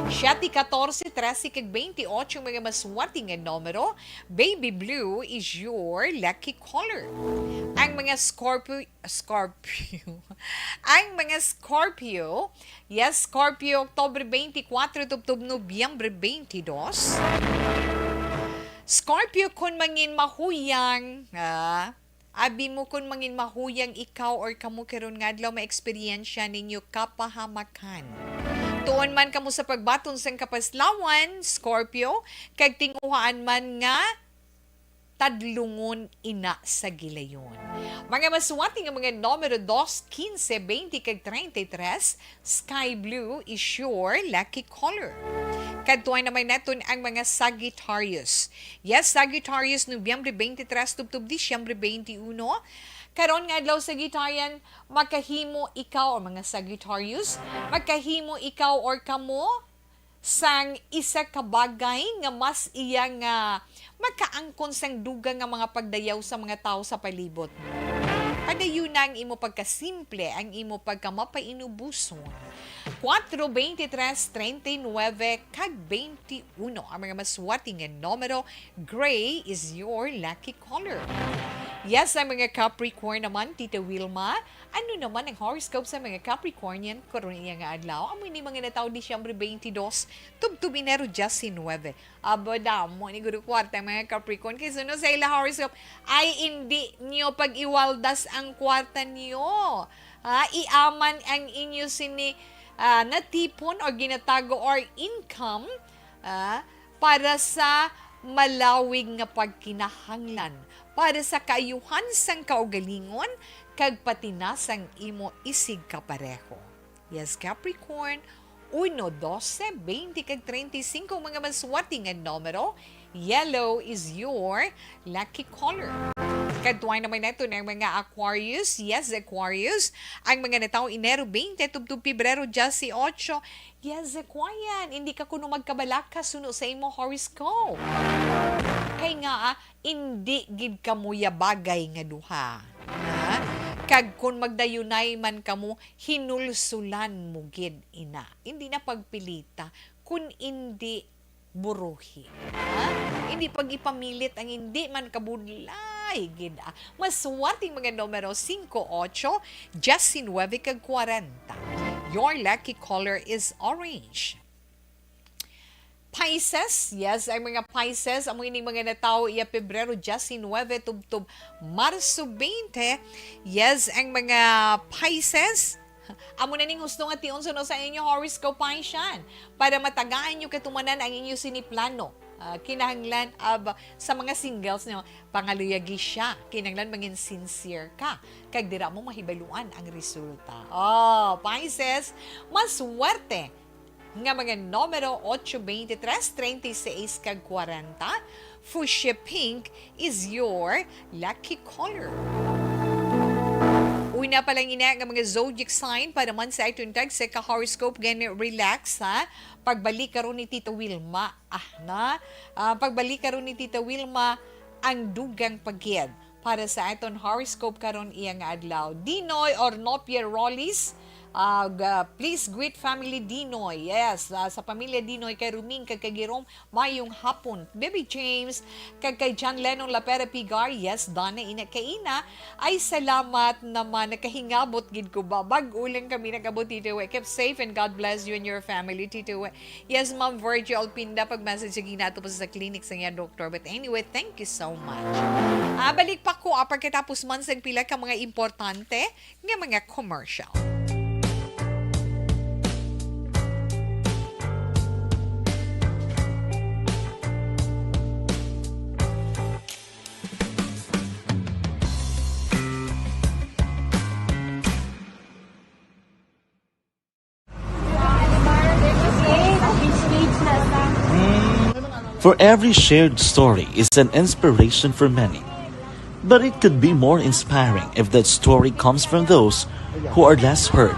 Siyete, katorse, trese, kag twenty-eight ang mga maswerte nga numero. Baby blue is your lucky color. Ang mga Scorpio, Scorpio. Ang mga Scorpio, yes, Scorpio, Oktubre twenty-four, tubtob Nobyembre twenty-two. Scorpio, kun mangin mahuyang, ah, abi mo kun mangin mahuyang ikaw or kamo karon nga adlaw, maeksperiensya ninyo kapahamakan. Tuon man kamo sa pagbaton sang kapaslawan, Scorpio, kag tinguhaan man nga tadlungon ina sa gilayon. Mga maswerte nga mga numero dos, quince, twenty, kag treinta y tres, sky blue is your lucky color. Kadtuan naman naton ang mga Sagittarius. Yes, Sagittarius, Nobyembre twenty-three tubtob Disyembre twenty-uno. Karon nga adlaw, Sagittarian, makahimo ikaw, o mga Sagittarius, makahimo ikaw or kamo sang isa ka bagay nga mas iya nga makaangkon sang dugang nga mga pagdayaw sa mga tawo sa palibot mo. Padayuna ang imo pagkasimple, ang imo pagkamapainubuson. Kuwatro, beintitres, treinta y nuebe, kag beintiuno ang mga maswerte nga numero. Gray is your lucky color. Yes, ang mga Capricorn naman, Tita Wilma, ano naman ang horoscope sa mga Capricornian karon iya nga adlaw? Amo ini mga natawo Disyembre twenty-two, tubtob Enero diecinuebe. Aba, damo ni guro kwarta ang mga Capricorn. Kay suno sa ila horoscope, ay hindi nyo pag-iwaldas ang kwarta nyo. Ha? Iaman ang inyo sini, ah, natipon or ginatago or income, ah, para sa malawig nga pagkinahanglan, para sa kaayuhan sang kaugalingon, kag pati na sang imo isigkapareho. Yes, Capricorn, uno, doce, veinte, kag treinta y cinco, mga maswerte nga numero. Yellow is your lucky color. Kadtuan naman nato ang mga Aquarius. Yes, Aquarius. Ang mga natawo Enero twenty tubtob Pebrero dieciocho. Yes, Aquarian. Hindi ka kuno magkabalaka suno sa imo horoscope. Kay nga, ah, hindi gid kamo ya bagay nga duha. Ha? Kag kun magdayunay man kamo, hinulsulan mo gid ina. Hindi na pagpilita, kun indi buruhi. Ha? Hindi pag-ipamilit ang hindi man kabudlay gid, ah. Maswerte ang mga numero singko, otso, diecinuebe, kag kwarenta. Your lucky color is orange. Pisces, yes, ang mga Pisces, amo ining mga natawo iya Pebrero diecinuebe tubtob Marso veinte. Yes, ang mga Pisces, amo na ning husto nga tion suno sa inyo horoscope, Piscean, para matagaan nyo katumanan ang inyo sini plano. Ah, kinahanglan, ab, sa mga singles nyo, pangaluyagi siya. Kinahanglan mangin sincere ka, kag dira mo mahibaluan ang resulta. Oh, Pisces, maswerte nga mga numero, otso, beintitres, treinta y seis, kag kwarenta. Fuchsia pink is your lucky color. Una pa lang ina nga mga zodiac sign para man sa aton tagsa ka horoscope, gani relax, ha? Pagbalik karon ni Tita Wilma. Ah, na? Ah, pagbalik karon ni Tita Wilma ang dugang pa gid para sa aton horoscope karon iya nga adlaw. Dinoy Ornopia Rollis, ah, ga-, please greet family Dinoy. Yes, ah, sa pamilya Dinoy kay Ruming kag kay Girom, mayong hapon. Baby James, kag kay John Lennon Lapera Pigar, yes, Donna Ina Kaina. Ay, salamat naman, nakahingabot gid ko ba. Bag-o lang kami nag-abot, Tito Ue. Keep safe and God bless you and your family, Tito Ue. Yes, Ma'am Virgil Pinda, pag-message sa ginato pa sa clinic sa iya doktor. But anyway, thank you so much. Ah, balik pa ko, ah, pagkatapos man sa pila ka mga importante nga mga commercial. For every shared story is an inspiration for many. But it could be more inspiring if that story comes from those who are less heard.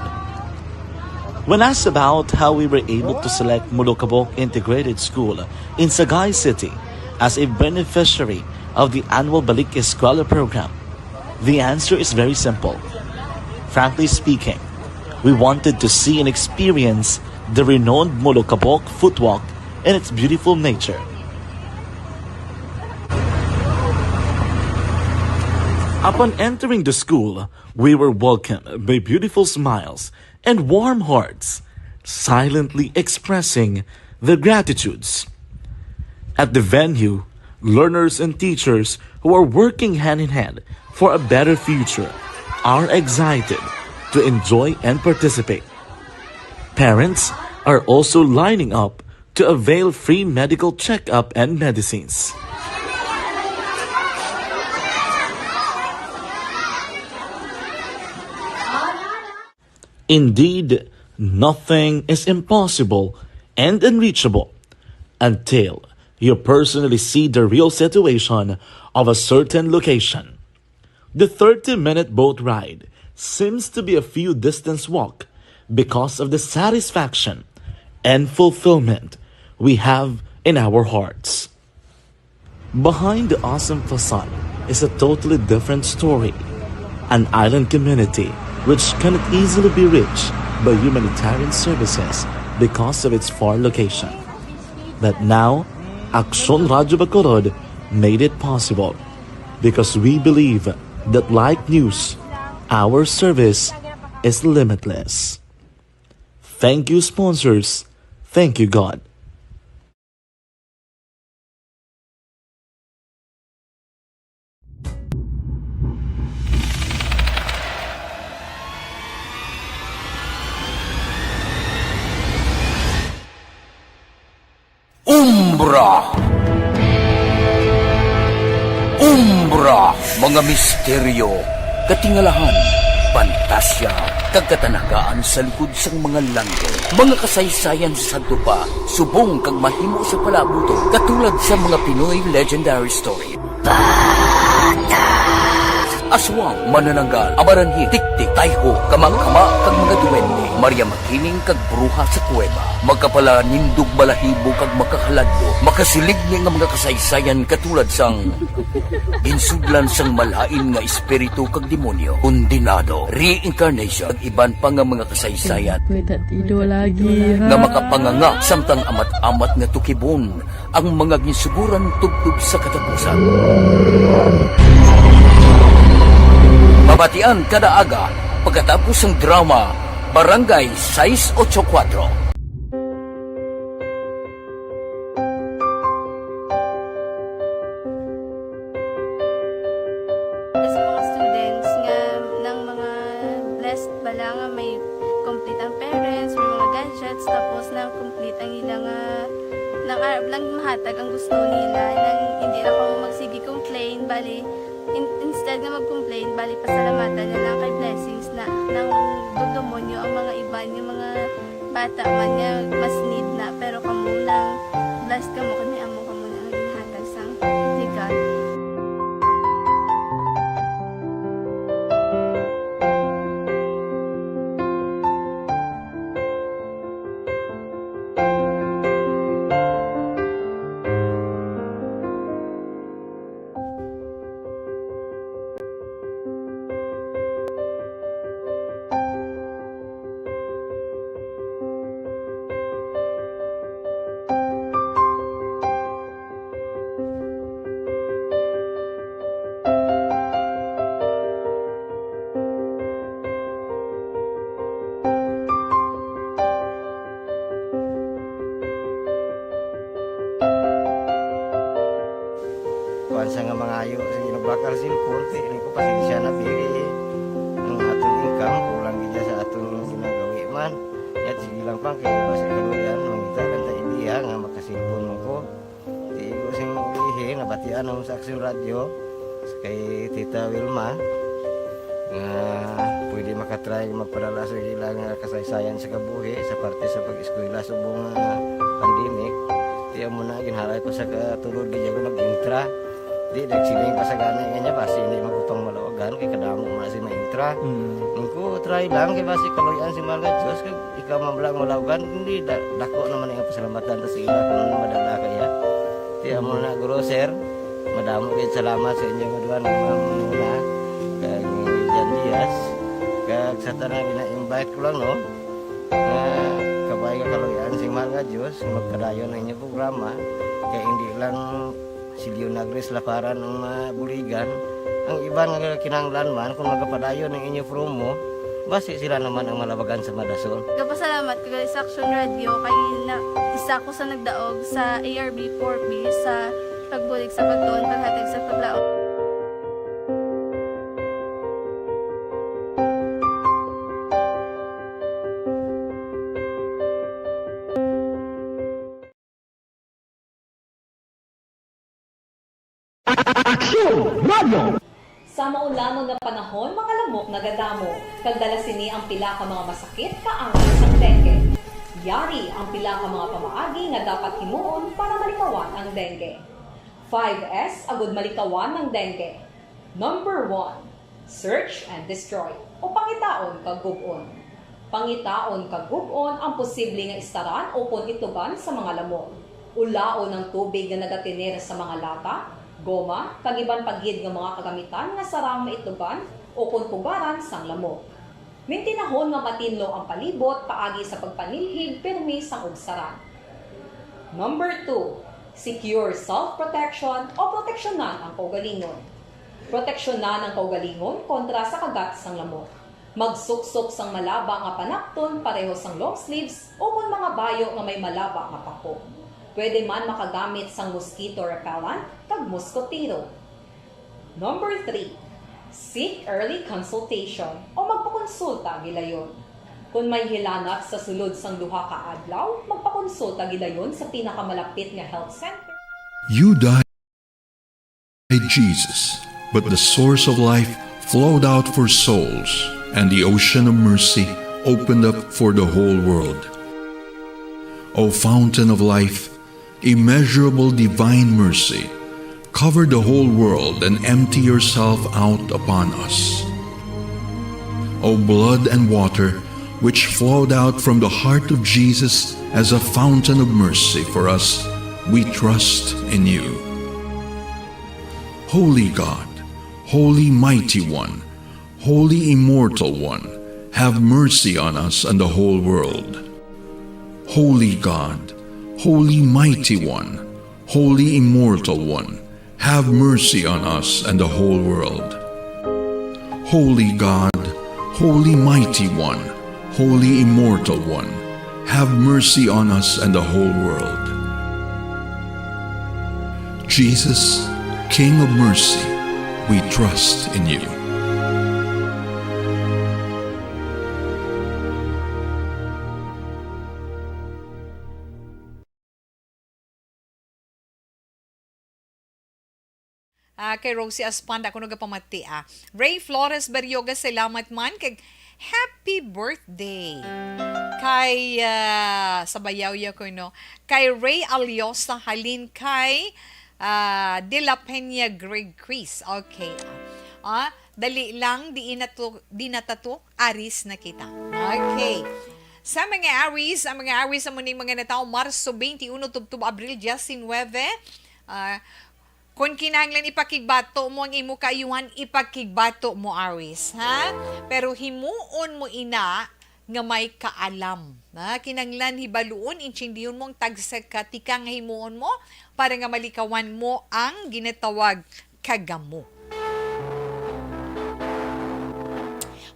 When asked about how we were able to select Molokabok Integrated School in Sagay City as a beneficiary of the annual Balik Eskwela program, the answer is very simple. Frankly speaking, we wanted to see and experience the renowned Molokabok footwalk and its beautiful nature. Upon entering the school, we were welcomed by beautiful smiles and warm hearts, silently expressing their gratitudes. At the venue, learners and teachers who are working hand in hand for a better future are excited to enjoy and participate. Parents are also lining up to avail free medical checkup and medicines. Indeed, nothing is impossible and unreachable until you personally see the real situation of a certain location. The thirty-minute boat ride seems to be a few distance walk because of the satisfaction and fulfillment we have in our hearts. Behind the awesome facade is a totally different story. An island community which cannot easily be reached by humanitarian services because of its far location. But now, Aksyon Radyo Bacolod made it possible because we believe that, like news, our service is limitless. Thank you, sponsors. Thank you, God. Umbra. Umbra, mga misteryo, katingalahan, pantasya, kag katanagaan sa likod sang mga langit. Mga kasaysayan sa sadto pa, subong kag mahimo sa palaabuton, katulad sa mga Pinoy legendary story. Aswang, manananggal, amaranhi, tiktik, tayho, kamangkama, kag mga duwende, Maria Makiling kag bruha sa kuweba. Makapalanindog balahibo kag makahaladlok, makasiligni nga mga kasaysayan katulad sang ginsudlan sang malain nga espiritu kag demonyo, kondenado, reincarnation, kag iban pa nga mga kasaysayan May tatido lagi, ha? Nga makapanganga samtang amat-amat nga tukibon ang mga ginsuguran tubtob sa katapusan. Mabatian kada aga pagkatapos sang drama Barangay sais ocho kuwatro. Sa mga students nga nang mga blessed bala nga may complete ang parents, may mga gadgets, tapos nang complete ang ila nga nang arab lang mahatag ang gusto nila, nang hindi na kamo magsige complain, bali in, instead nga mag-complain, bali pasalamatan na lang kay blessings na nang dudumonyo ang mga iban nga mga bata man nga mas need na, pero kamo nang blessed kamo kay may amo kamo na nga ginhatag sang regalo. Sa nga mangayo, sige, nagbakal cellphone, kay ko, pasensya na, pili. Ang aton income, kulang gid sa aton ginagawi man. Yat, sige lang, pang, kay basi kaluyan, mangita lang ta idea nga makasilpon mo ko. Di ko sing ihi, nabatian ang sa Action Radio, kay Tita Wilma, nga pwede makatry magpadala sa ilang kasaysayan sa kabuhi, sa parte sa pag-eskwela subong nga pandemic. Di amo na, ginhalay ko sa katulod, di ako nag-intra. Di, nagsiling pa sa gani nga niya, basi hindi magkupang malawagan, kay kadamo man si maintra. Mm. Nung ko, try lang, kay basi kaluyan si Mahal nga Diyos, kag ikaw man lang malawagan, hindi, da-, dako naman ang pasalamatan ta sa ila kung ano madala kaya. Di, amo na, guro, sir, madamo kayo salamat sa inyo nga duha, ni Ma'am Nuna, kag ni Jan Diaz, kag sa tanan gina-invite ko lang, no, nga kabay nga kaluyan si Mahal nga Diyos, magpadayon ang inyong programa, kay hindi lang si Leonagres Laparan ang mabuligan. Ang iban nga kinahanglan man, kung magapadayon ang inyo promo, basi sila naman ang malabagan sa madason. Gapasalamat ko sa Action Radio kay na, isa ko sa nagdaog sa A R B four B sa pagbulig sa pagtuon, paghatag sa paglaom. Aksyon Radio! Sa maulanon nga panahon, mga lamok nagadamo, kag dala sini ang pila ka mga masakit nga angas sang dengue. Yari ang pila ka mga pamaagi nga dapat himuon para malikawan ang dengue. Five S agud malikawan ang dengue. Number one, search and destroy, o pangitaon kag gub-on. Pangitaon kag gub-on ang posible nga istaran ukon itugan sa mga lamok. Ulaon ang tubig nga nagatener sa mga lata, goma, kag iban pa gid nga mga kagamitan nga sarang maitugan ukon pugaran sang lamok. Mintinahon nga matinlo ang palibot paagi sa pagpanilhig pirmi sang ubsaran. Number two, secure self-protection o proteksyonan ang kaugalingon. Proteksyonan ang kaugalingon kontra sa kagat sang lamok. Magsuksok sang malaba nga panapton pareho sang long sleeves ukon mga bayo nga may malaba nga pako. Pwede man makagamit sang mosquito repellent kag moskotero. Number three, seek early consultation o magpakonsulta gilayon. Kon may hilanat sa sulod sang duha ka adlaw, magpakonsulta gilayon sa pinakamalapit nga health center. You died, Jesus, but the source of life flowed out for souls, and the ocean of mercy opened up for the whole world. O fountain of life, immeasurable divine mercy, cover the whole world and empty yourself out upon us. O blood and water, which flowed out from the heart of Jesus as a fountain of mercy for us, we trust in you. Holy God, Holy Mighty One, Holy Immortal One, have mercy on us and the whole world. Holy God, Holy Mighty One, Holy Immortal One, have mercy on us and the whole world. Holy God, Holy Mighty One, Holy Immortal One, have mercy on us and the whole world. Jesus, King of mercy, we trust in you. Ah, kay Rosie Aspanda, ako nagapamati, ah. Ray Flores Berioga, salamat man. Kay happy birthday. Kay, ah, sa bayaw ya ko, no? Kay Ray Aliosa, halin kay, ah, De La Peña Greg Chris. Okay, ah. Ah, dali lang, di inato, di natato, Aris na kita. Okay. Sa mga Aris, ang mga Aris, amo ning mga natawo, Marso twenty-one, tubtob Abril diecinueve. Ah, Kon kinahanglan ipakigbato mo ang imo kaayuhan, ipakigbato mo, Aris, ha? Pero himuon mo ina nga may kaalam, ha? Kinahanglan hibaluon, intindihon mo ang tagsa ka tikang nga himuon mo para nga malikawan mo ang ginatawag kagamo.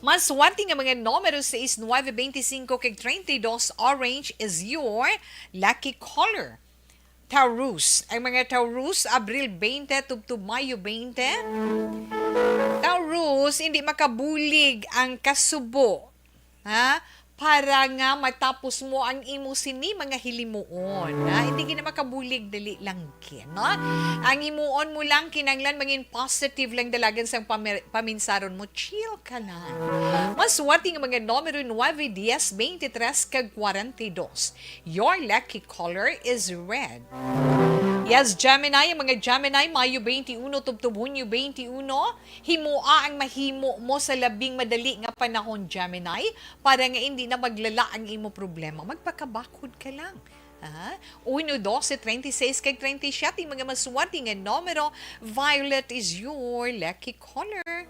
Mas swerte nga mga numero sais, nuebe, beintisinko, kag treinta y dos, orange is your lucky color. Taurus. Ang mga Taurus, Abril twenty tubtob Mayo twenty. Taurus, hindi makabulig ang kasubo. Ha? Para nga matapos mo ang imo sini mga hilimuon. Ha? Hindi gina makabulig dali lang gid, no? Ang himuon mo lang kinahanglan mangin positive lang dalagan sang pami-, paminsaron mo. Chill ka lang. Maswerte nga mga numero nuebe, diyes, twenty-tres, kag kwarenta y dos. Your lucky color is red. Yes, Gemini, ang mga Gemini, Mayo twenty-one tubtob Hunyo twenty-one, himoa ang mahimo mo sa labing madali nga panahon, Gemini, para nga hindi na maglala ang imo problema. Magpakabakod ka lang. Ha? Uno, doce, treinta y seis, kag treinta y siete, mga maswerte nga numero. Violet is your lucky color.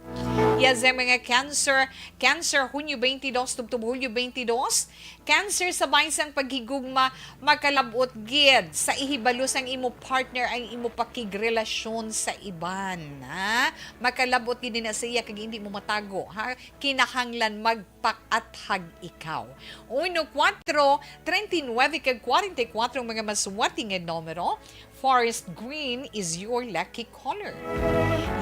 Yes, ang mga Cancer, Cancer, Hunyo twenty-dos tubtob Hulyo twenty-dos. Cancer, sa bahin sang paghigugma, makalab-ot gid sa ihibalo sang imo partner ang imo pakigrelasyon sa iban, ha? Makalab-ot gid na sa iya kag hindi mo matago, ha? Kinahanglan magpaathag ikaw. Uno, kuwatro, treinta y nuebe kag kwarenta y kuwatro ang mga maswerte nga numero. Forest green is your lucky color.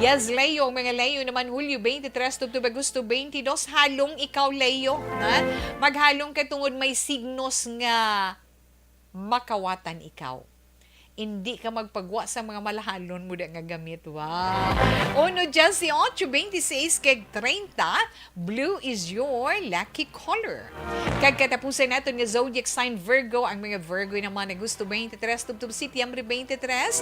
Yes, Leo, ang mga Leo naman, Hulyo twenty-tres tubtob Agosto twenty-dos, halong ikaw, Leo, ha? Maghalong ka tungod may signos nga makawatan ikaw. Hindi ka magpagwa sa mga malahalon mo da nga gamit. Wow! Uno, diyes y ocho, twenty-seis, kag treinta, blue is your lucky color. Kag katapusan naton nga zodiac sign, Virgo. Ang mga Virgo naman, Agosto twenty-tres tubtob Setyembre twenty-tres.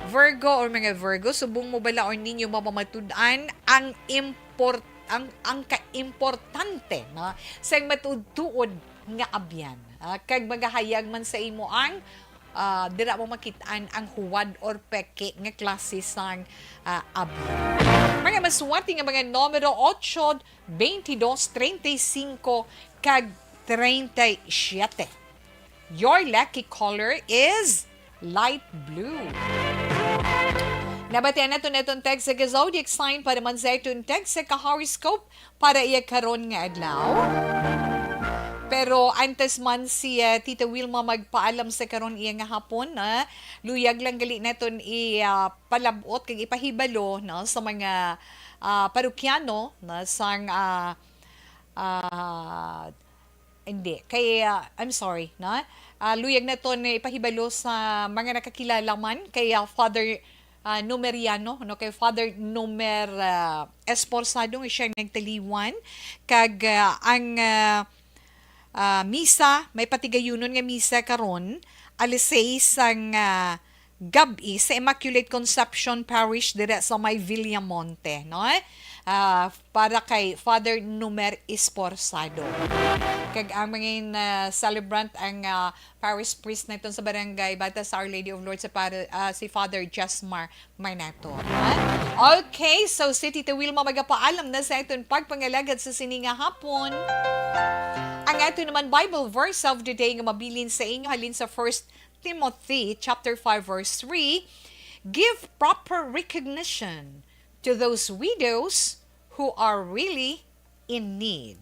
Virgo or mga Virgo, subong mo bala or ninyo mapamatud-an ang import-, ang, ang kaimportante, no, sa matuod-tuod nga abyan. Ah, kag magahayag man sa imo ang, ah, dira mo makit-an ang huwad or peke nga klase sang, ah, abyan. Mga maswerte nga mga numero, ocho, twenty-dos, treinta y cinco, kag treinta y siete. Your lucky color is light blue. Nabatian naton atong text sa zodiac sign para man sa atong text sa ka-horoscope para iya karon nga adlaw. Pero antes man si, ah, Tita Wilma magpaalam sa karon iya nga hapon, ah, luyag lang gali naton i, ah, palab-ot kag ipahibalo, no, sa mga, ah, parokyano, no, sang, ah, ah, hindi, kay, ah, I'm sorry, no? Ah, luyag naton ipahibalo sa mga nakakilala man kay, ah, Father, ah, Numeriano, no, kay Father Numer, ah, Esporsado nga siya nagtaliwan kag, ah, ang, ah, ah, misa, may patigayunon nga misa karon, alas sais sang, ah, gab-i sa Immaculate Conception Parish dira sa may Villamonte, no? Ah, para kay Father Numer Esporsado. Kag ang mga, ah, celebrant ang, ah, parish priest naton sa barangay Bata sa Our Lady of Lourdes, sa para, ah, si Father Jasmar Marnato. Okay, so si Tita Wilma magapaalam na sa aton pagpangalagad sa sini nga hapon. Ang aton naman Bible verse of the day nga mabilin sa inyo halin sa First Timothy chapter five, verse three, "Give proper recognition to those widows who are really in need."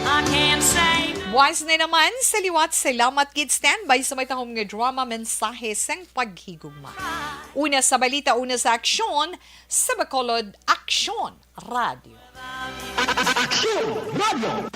I can't say no. Buwas na naman, sa liwat, salamat gid. Standby sa may tahom nga drama, mensahe sang paghigugma. Una sa balita, una sa aksyon, sa Bacolod Aksyon Radio. Aksyon Radio.